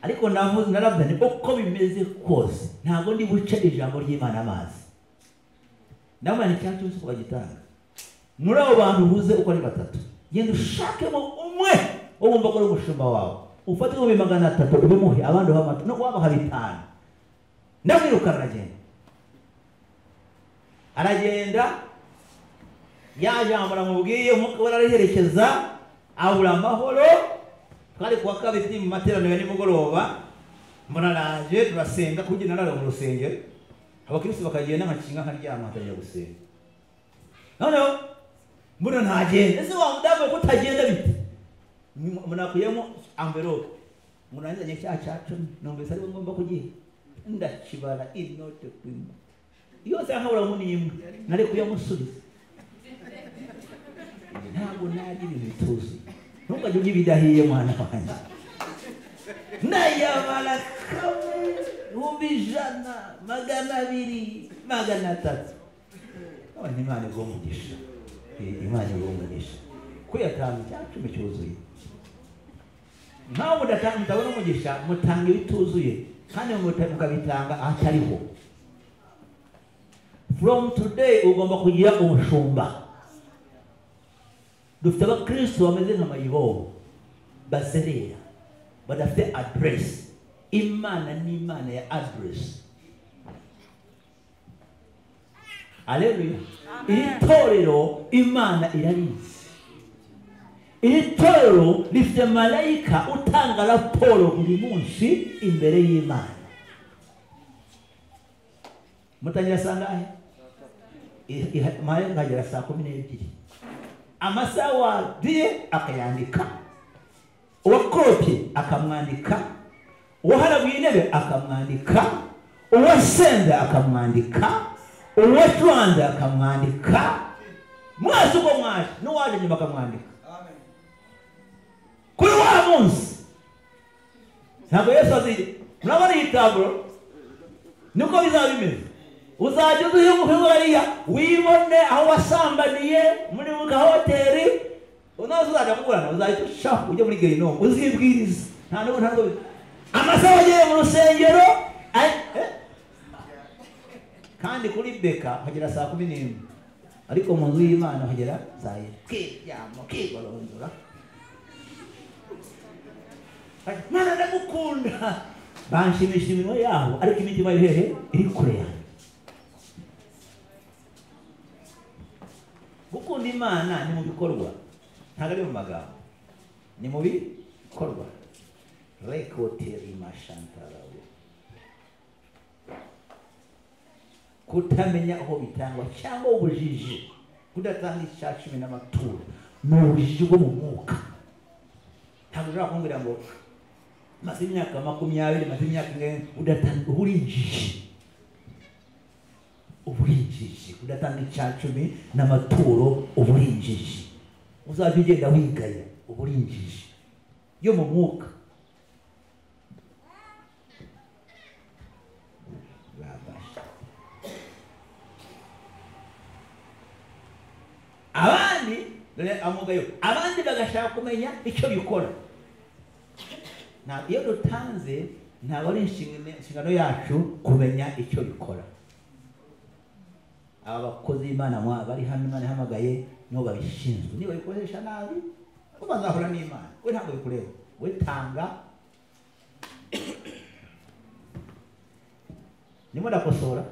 Ariko naravuze nti uko bimeze kose ntabwo ndi buce ijambo ry'Imana amazi. Ndamubwira nti icya cumi uko bagitanga muri abo bantu ubuze uko ari 3, genda ushakemo umwe wo wumva ko ari umushumba wawe, ufate 300,000 ubimuhe, abandi uha amata no wabaha 5. Ndamwirukana aragenda. Aragenda ya jambo namubwiye, umwuka we araherekeza, abura amahoro. Twari kuwa kabiri mu materaniro ya nimugoroba, mbona araje turasenga, kugira narara mu rusengero, abakristo bakagenda nkakinga nkaryama nkatangira gusenga. Noneho mbona ntagenda, ese wa mudamu ko utagenda bite? Munakuyemo envelope, munanzanye cya cumi, numvise ari ngomba kugiha, ndakibara inote kwimwe yose nkabura mu nimwe nari kuyamusubiza. Ntabwo narya ibintu bituzuye, ntukajye urya ibidahiye mwana wanjye. Nayabara kamwe 100,000, 200, 300. Abana Imana iguhe umugisha. Imana iguhe umugisha. Ko yatanze icya cumi cyuzuye. Nkaho mutabona umugisha, mutanga ibituzuye kandi mukabitanga ahatariho. From today ugomba kugira umushumba. Dufite abakristo bameze nka mayibobo, bazerera, badafite address. Imana ni Imana ya address. Haleluya. Iri torero Imana irarizi. Iri torero rifite malayika utanga raporo buri munsi imbere y'Imana. Mutangira saa ngahe? Malayika agera saa 12. Amasaha wagiye akayandika, uwakoropye akamwandika, uwaharaguye intebe akamwandika, uwasenze akamwandika, uwacuranze akamwandika, mwese uko mwaje n'uwaje nyuma akamwandika. Kuri wa munsi ntabwo Yesu azi. Murabona iyi taburo niko bizaba bimeze. Uzajya uzuye hariya wibone aho wasambaniye muri hoteli, unazo uzajya kuburana, uzahita ushaho ujye muri gehinomu uzibwiriza. Nta n'ubu ntabwo amasaha wagiye mu rusengero. Kandi kuri beka hagera saa 11, ariko mu nzu y'Imana hagera saa 7. Kiryama kigoronzora, Mana ndagukunda, banshimisha iminwa yabo ariko imitima iri hehe? Iri kure yanjye. Gukunda Imana ni mu bikorwa, ntabwo ari mu magambo, ni mu bikorwa. Rekoteri mashantarawe. Kutamenya aho bitangwa cyangwa ubujiji, kudatanga icya cumi n'amaturo ni ubujiji bwo mu mwuka. Ntabwo ushobora kumbwira ngo maze imyaka 20, maze imyaka 40 udatanga, uba uri injiji. Uba uri injiji kudatanga icya cumi n'amaturo, uba uri injiji. Uzajya ugenda wigaya, uba uri injiji yo mu mwuka. Abandi dore amugayo, abandi bagashaka kumenya icyo bikora. Iyo dutanze ntabwo ari inshingano yacu kumenya icyo bikora. Aba bakozi b'Imana bari hano, Imana ihamagaye, nibo babishinzwe. Niba bikoresha nabi bazahura n'Imana. We ntabwo bikureba, we tanga. Ndimo ndakosora.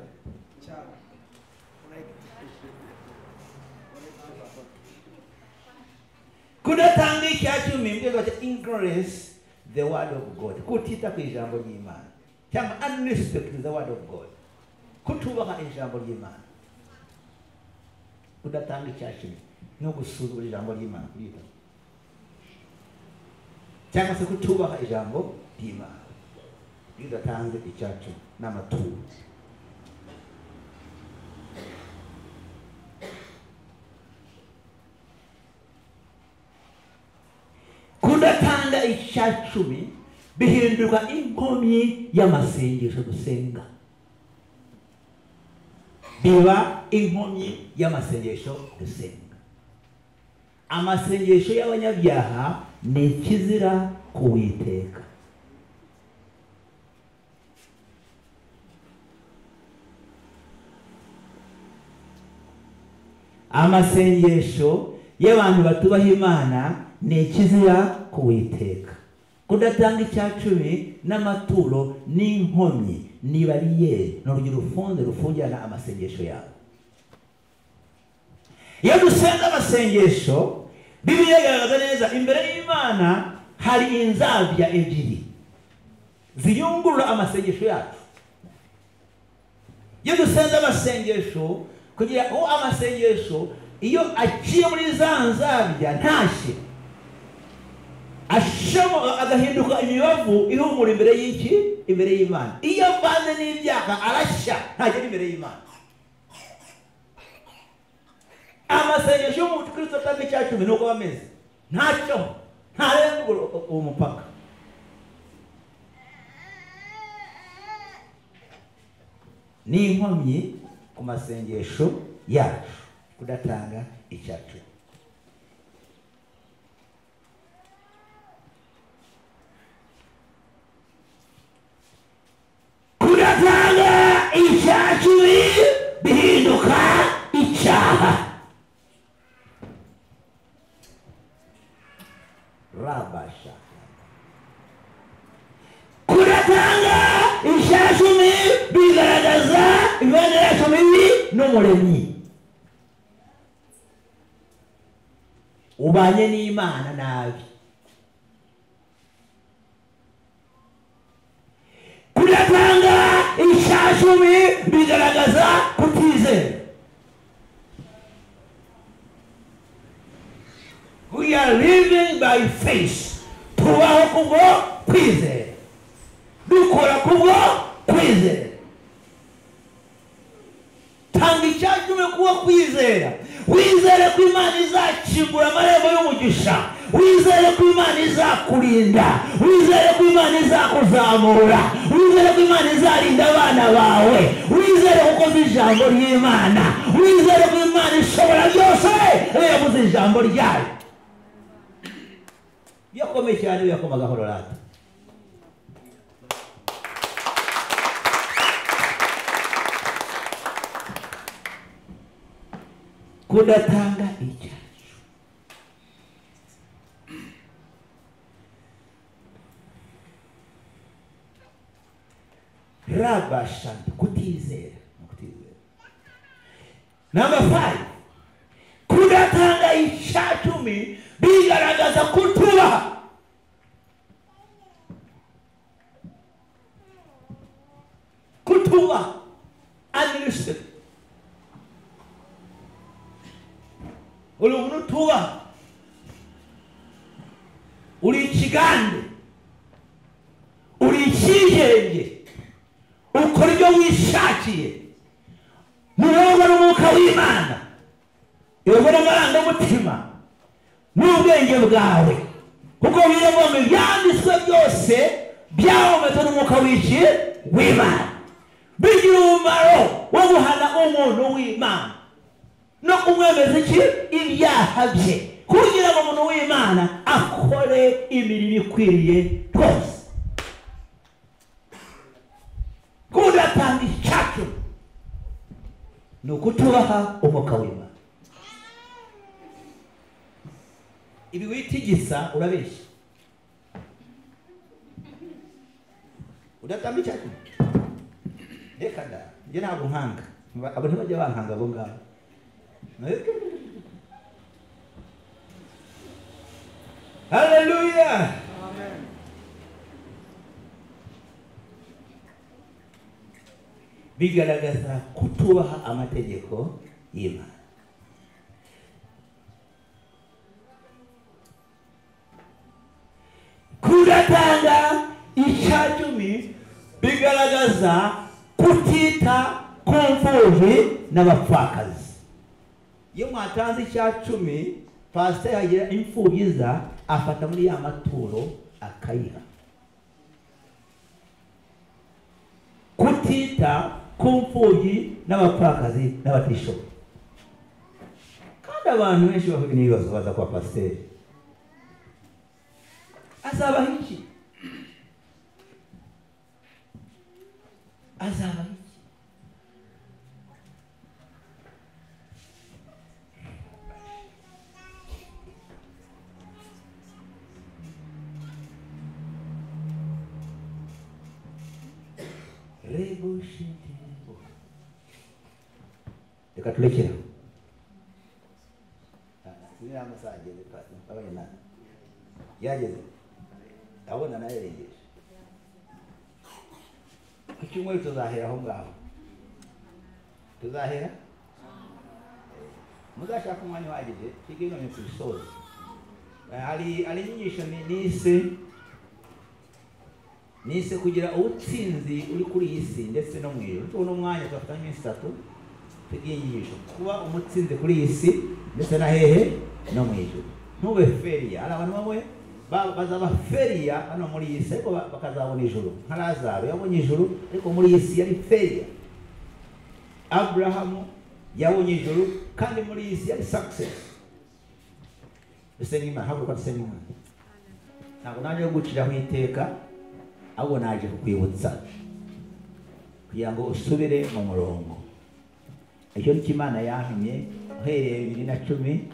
Kudatanga icya cumi mbwirwa cya ignorance the word of God, kutita ku ijambo ry'Imana cyangwa unrespect the word of God, kutubaha ijambo ry'Imana. Kudatanga icya cumi no gusuzugura ijambo ry'Imana, kuryita cyangwa se kutubaha ijambo ry'Imana. Iyo udatanze icya cumi n'amaturo, kudatanga icya cumi bihinduka inkomyi y'amasengesho dusenga, biba inkomyi y'amasengesho dusenga. Amasengesho y'abanyabyaha ni ikizira kuwiteka. Amasengesho y'abantu batubaha Imana ni ikizira kuwiteka. Kudatanga icya cumi n'amaturo n'inkomyi ni bariyeri, ni urugero rufunze rufungirana amasengesho yawe. Iyo dusenga amasengesho, Bibiliya igaragaza neza imbere y'Imana hari inzabya ebyiri ziyungurura amasengesho yacu. Iyo dusenga amasengesho, kugira ngo amasengesho iyo aciye muri za nzabya ntashye, ashamo agahinduka imibavu ihumura imbere y'iki? Imbere y'Imana. Iyo avanze n'ibyaha arashya, ntagera imbere y'Imana. Amasengesho y'umukristo atanga icya cumi nuko aba ameze, ntacyo, ntarenga uwo mupaka. Ni inkomyi ku masengesho yacu kudatanga icyacu. Kudatanga icyacu bihinduka icyaha. Rabasha. Kudatanga icyacumi bigaragaza imibanire yacu mibi n'Umuremyi. Ubanye n'Imana nabi. Kudatanga icyacumi bigaragaza kutizera. We are living by faith. Tubaho kubwo kwizera. Dukora kubwo kwizera. Tanga icyacumi kuba kwizera. Wizere ko Imana izakingura amarembo y'umugisha. Wizere ko Imana izakurinda. Wizere ko Imana izakuzamura. Wizere ko Imana izarinda abana bawe. Wizere ko ukoze ijambo ry'Imana. Wizere ko Imana ishobora byose. Yavuze ijambo ryayo. Yakomeye cyane, yakoma gahoro rata. Kudatanga icyacu. Rabashanda, kutizera. Number 5, kudatanga icyacumi bigaragaza kutubaha. Kutubaha, unrespect. Uri umuntu utubaha, uri ikigande, uri ikigenge, ukora ibyo wishakiye, muyoborwa n'umwuka w'Imana, uyobora amarangamutima n'ubwenge bwawe, kuko biravuga ngo ibyanditswe byose byahumetswe n'umwuka w'iki w'Imana, bigira umumaro wo guhana umuntu w'Imana no kumwemeza iki ibyaha bye, kugira ngo umuntu w'Imana akore imirimo ikwiriye rwose. Kudatanga icyacu ni ukutubaha umwuka w'Imana. Ibi witigisa urabeshya. Udatanga icyacu, reka da, njye ntabwo nkanga abo, ntibajya bankanga abo ngabo. Haleluya. Amen. Bigaragaza kutubaha amategeko y'Imana. Kudatanga icyacumi bigaragaza kutita ku mfubyi n'abapfakazi. Iyo mwatanze icyacumi, pasiteri agira imfubyi za afata muri ya maturo akayiha. Kutita ku mfubyi n'abapfakazi n'abatishoboye. Kandi abantu benshi bahuye n'ibibazo baza kwa pasiteri. Azabaha iki? Azabaha iki? Reka turekere aho. Amasaha ageze, yageze, ndabona nayarengeje. Ku cyumweru tuzahera aho ngaho, tuzahera. Muzashaka umwanya uhagije twige ino tubisoze. Hari inyigisho nise kugira ubutsinzi uri kuri iyi si ndetse no mu ijuru. Tubona umwanya tugafata iminsi 3 twige inyigisho kuba umutsinzi kuri iyi si ndetse na hehe no mu ijuru. Ntube feriya. Hari abantu bamwe bazaba feriya hano muri iyi si ariko bakazabona ijuru. Nka Lazaro yabonye ijuru ariko muri iyi si yari feriya. Abrahamu yabonye ijuru kandi muri iyi si yari success. Dusenga Imana, haguruka dusenga Imana. Ntabwo naje kuguciraho iteka, ahubwo naje kukwibutsa kugira ngo usubire mu murongo. Icyo ni cyo Imana yantumye uhereye 2014.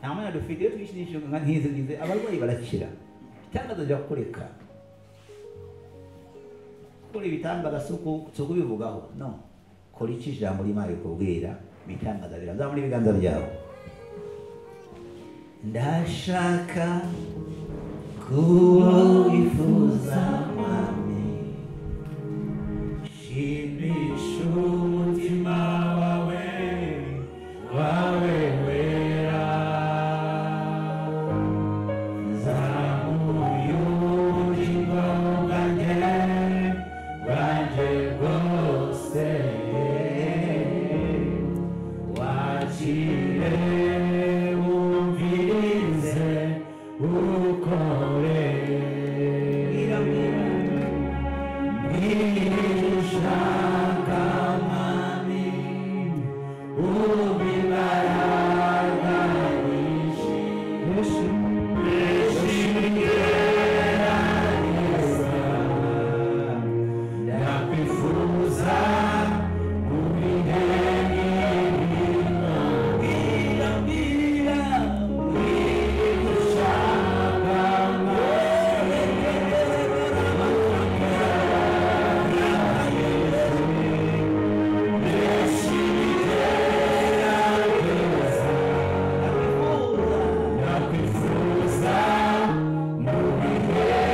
Nta mwanya dufite iyo twishimisha nk'izi ngizi, abarwayi barakira, ibitangaza birakoreka. Gukora ibitangaza si ukubivugaho, no kora icyo ijambo ry'Imana rikubwira, ibitangaza birazamura ibiganza byawe. Ndashaka kuba wifuza mwami, shimisha umutima wawe wawe wera, zamuye ubugingo bwanjye bwanjye bwose, wakire wumvirize ukore ushaka mwami, ubimbaraga nyinshi neza, ndakwifuza mu bihe nk'ibino, bwira bwira ushaka mwami, ndakwifuza mu bihe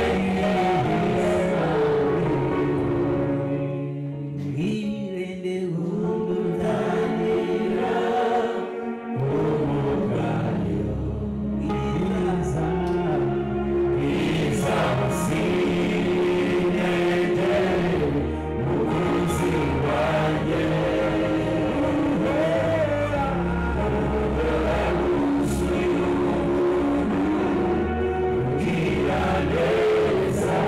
nk'ibino, gutangira umugayo, bwiza bwiza businege mukunzi wanjye, uhora wuzuye ubuntu, ugira neza,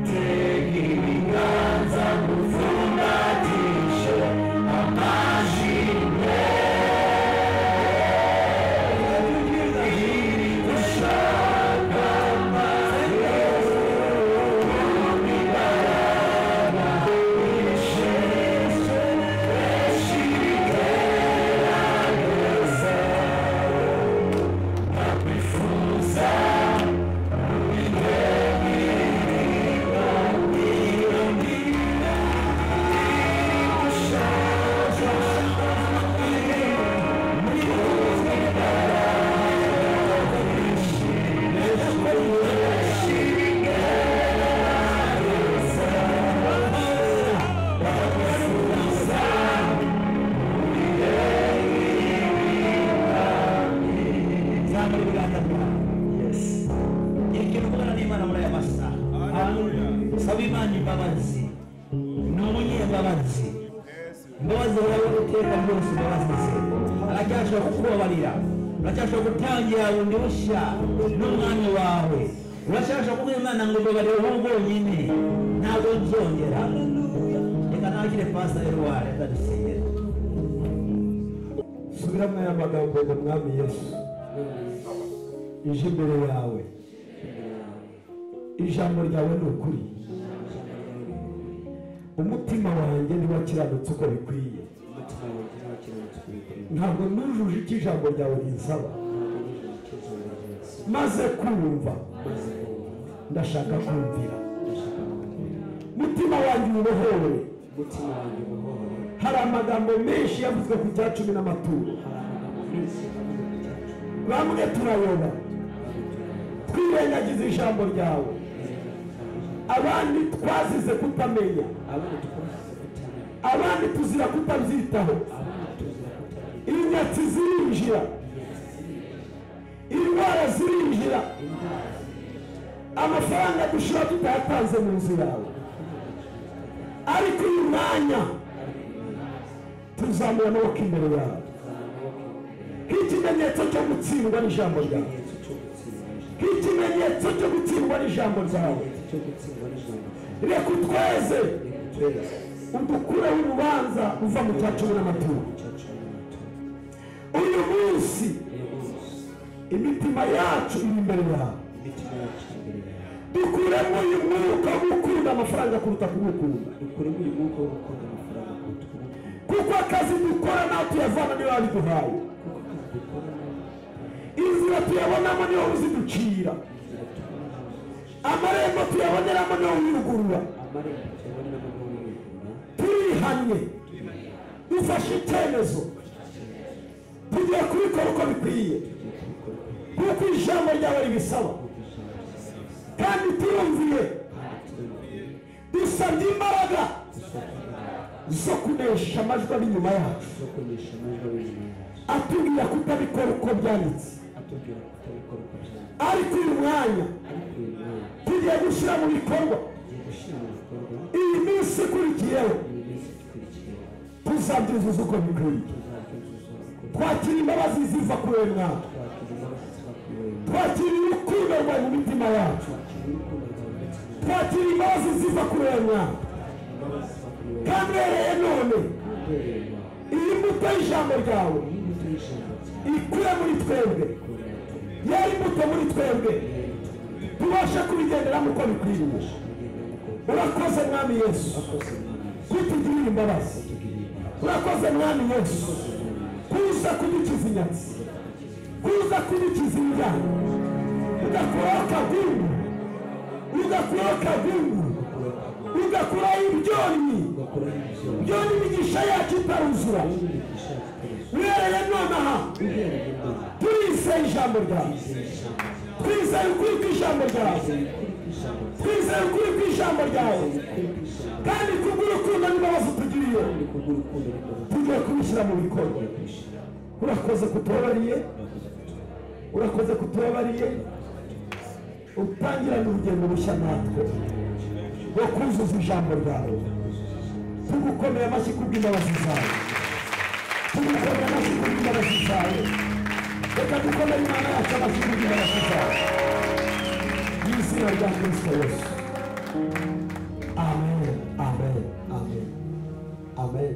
tega ibiganza ngupfumbatishe amashimwe, ushaka ndakwifuza Zamura ibiganza byawe. Ikintu uvugana n'Imana muri aya masaha, saba Imana imbabazi, ni umunyembabazi, imbabazi zawe iteka ryose, imbabazi ze aracyashobora kukubabarira, uracyashobora gutangira bundi bushya n'umwami wawe, uracyashobora kubwira Imana ngo mbabarire wowe wenyine, ntabwo nzongera. Reka nakire Pastor Edouard atadusengera. Subiramo aya magambo ngo Mwami Yesu, ije imbere yawe, ijambo ryawe ni ukuri, umutima wanjye ntiwakiranutse uko bikwiye, ntabwo nujuje icyo ijambo ryawe rinsaba, maze kumva ndashaka kumvira. Mutima wanjye ubohore. Hari amagambo menshi yavuzwe ku cya 10 n'amaturo, bamwe turayoba twirengagiza ijambo ryawe, abandi twazize kutamenya, abandi tuzira kutabyitaho, inyatsi zirinjira, indwara zirinjira, amafaranga dushira tutayatanze mu nzu yawe, ariko uyu mwanya tuzamura amaboko imbere yawe nk'ikimenyetso cyo gutsindwa n'ijambo ryawe, nk'ikimenyetso cyo gutsindwa n'ijambo ryawe. Reka utweze, udukureho urubanza uva mu cya cumi n'amaturo. Uyu munsi imitima yacu iri imbere yawe. Dukuremo uyu mwuka wo gukunda amafaranga kuruta kugukunda, kuko akazi dukora nawe tuyavana niba wabiduhaye, inzira tuyabonamo niwe uziducira, amarembo tuyaboneramo niwe wiyugurura. Turihannye, dufashe icyemezo, tugiye kubikora uko bikwiye, kuko ijambo ryawe ribisaba, kandi turumviye. Dusabye imbaraga zo kunesha amajwi ari inyuma yacu atubwira kutabikora uko byanditse, ariko uyu mwanya tugiye gushyira mu bikorwa. Iyi minsi ikurikiyeho tuzabyuzuza uko bikwiye. Twakira imbabazi ziva kuri uyu mwaka, twakira urukundo rwawe mu mitima yacu, twakira imbabazi ziva kuri uyu mwaka. Kandi uhereye none iyi mbuto y'ijambo ryawe ikure muri twebwe, yari imbuto muri twebwe, tubashe kubigenderamo uko bikwiriye. Urakoze Mwami Yesu kutugirira imbabazi, urakoze Mwami Yesu kuza kudukiza inyatsi, kuza kudukiza ibyaha, ugakuraho akagungu, ugakuraho akagungu, ugakuraho ibyonnyi, byonnyi imigisha yacu itaruzura. Uhereye nonaha turizeye ijambo ryawe, twizeye ukuri kw'ijambo ryawe, twizeye ukuri kw'ijambo ryawe, kandi kubw'urukundo n'imbabazi utugiriye tugiye kubishyira mu bikorwa. Urakoze kutubabariye, urakoze kutubabariye, utangirane urugendo rushya natwe rwo kuzuza ijambo ryawe. Tugukomeye amashyi kubw'imbabazi zawe, tugukomeye amashyi kubw'imbabazi zawe. Reka dukomere Imana yacu amashyi kubw'imbabazi zawe, mu izina rya Kristo Yesu. Amen, amen, amen, amen.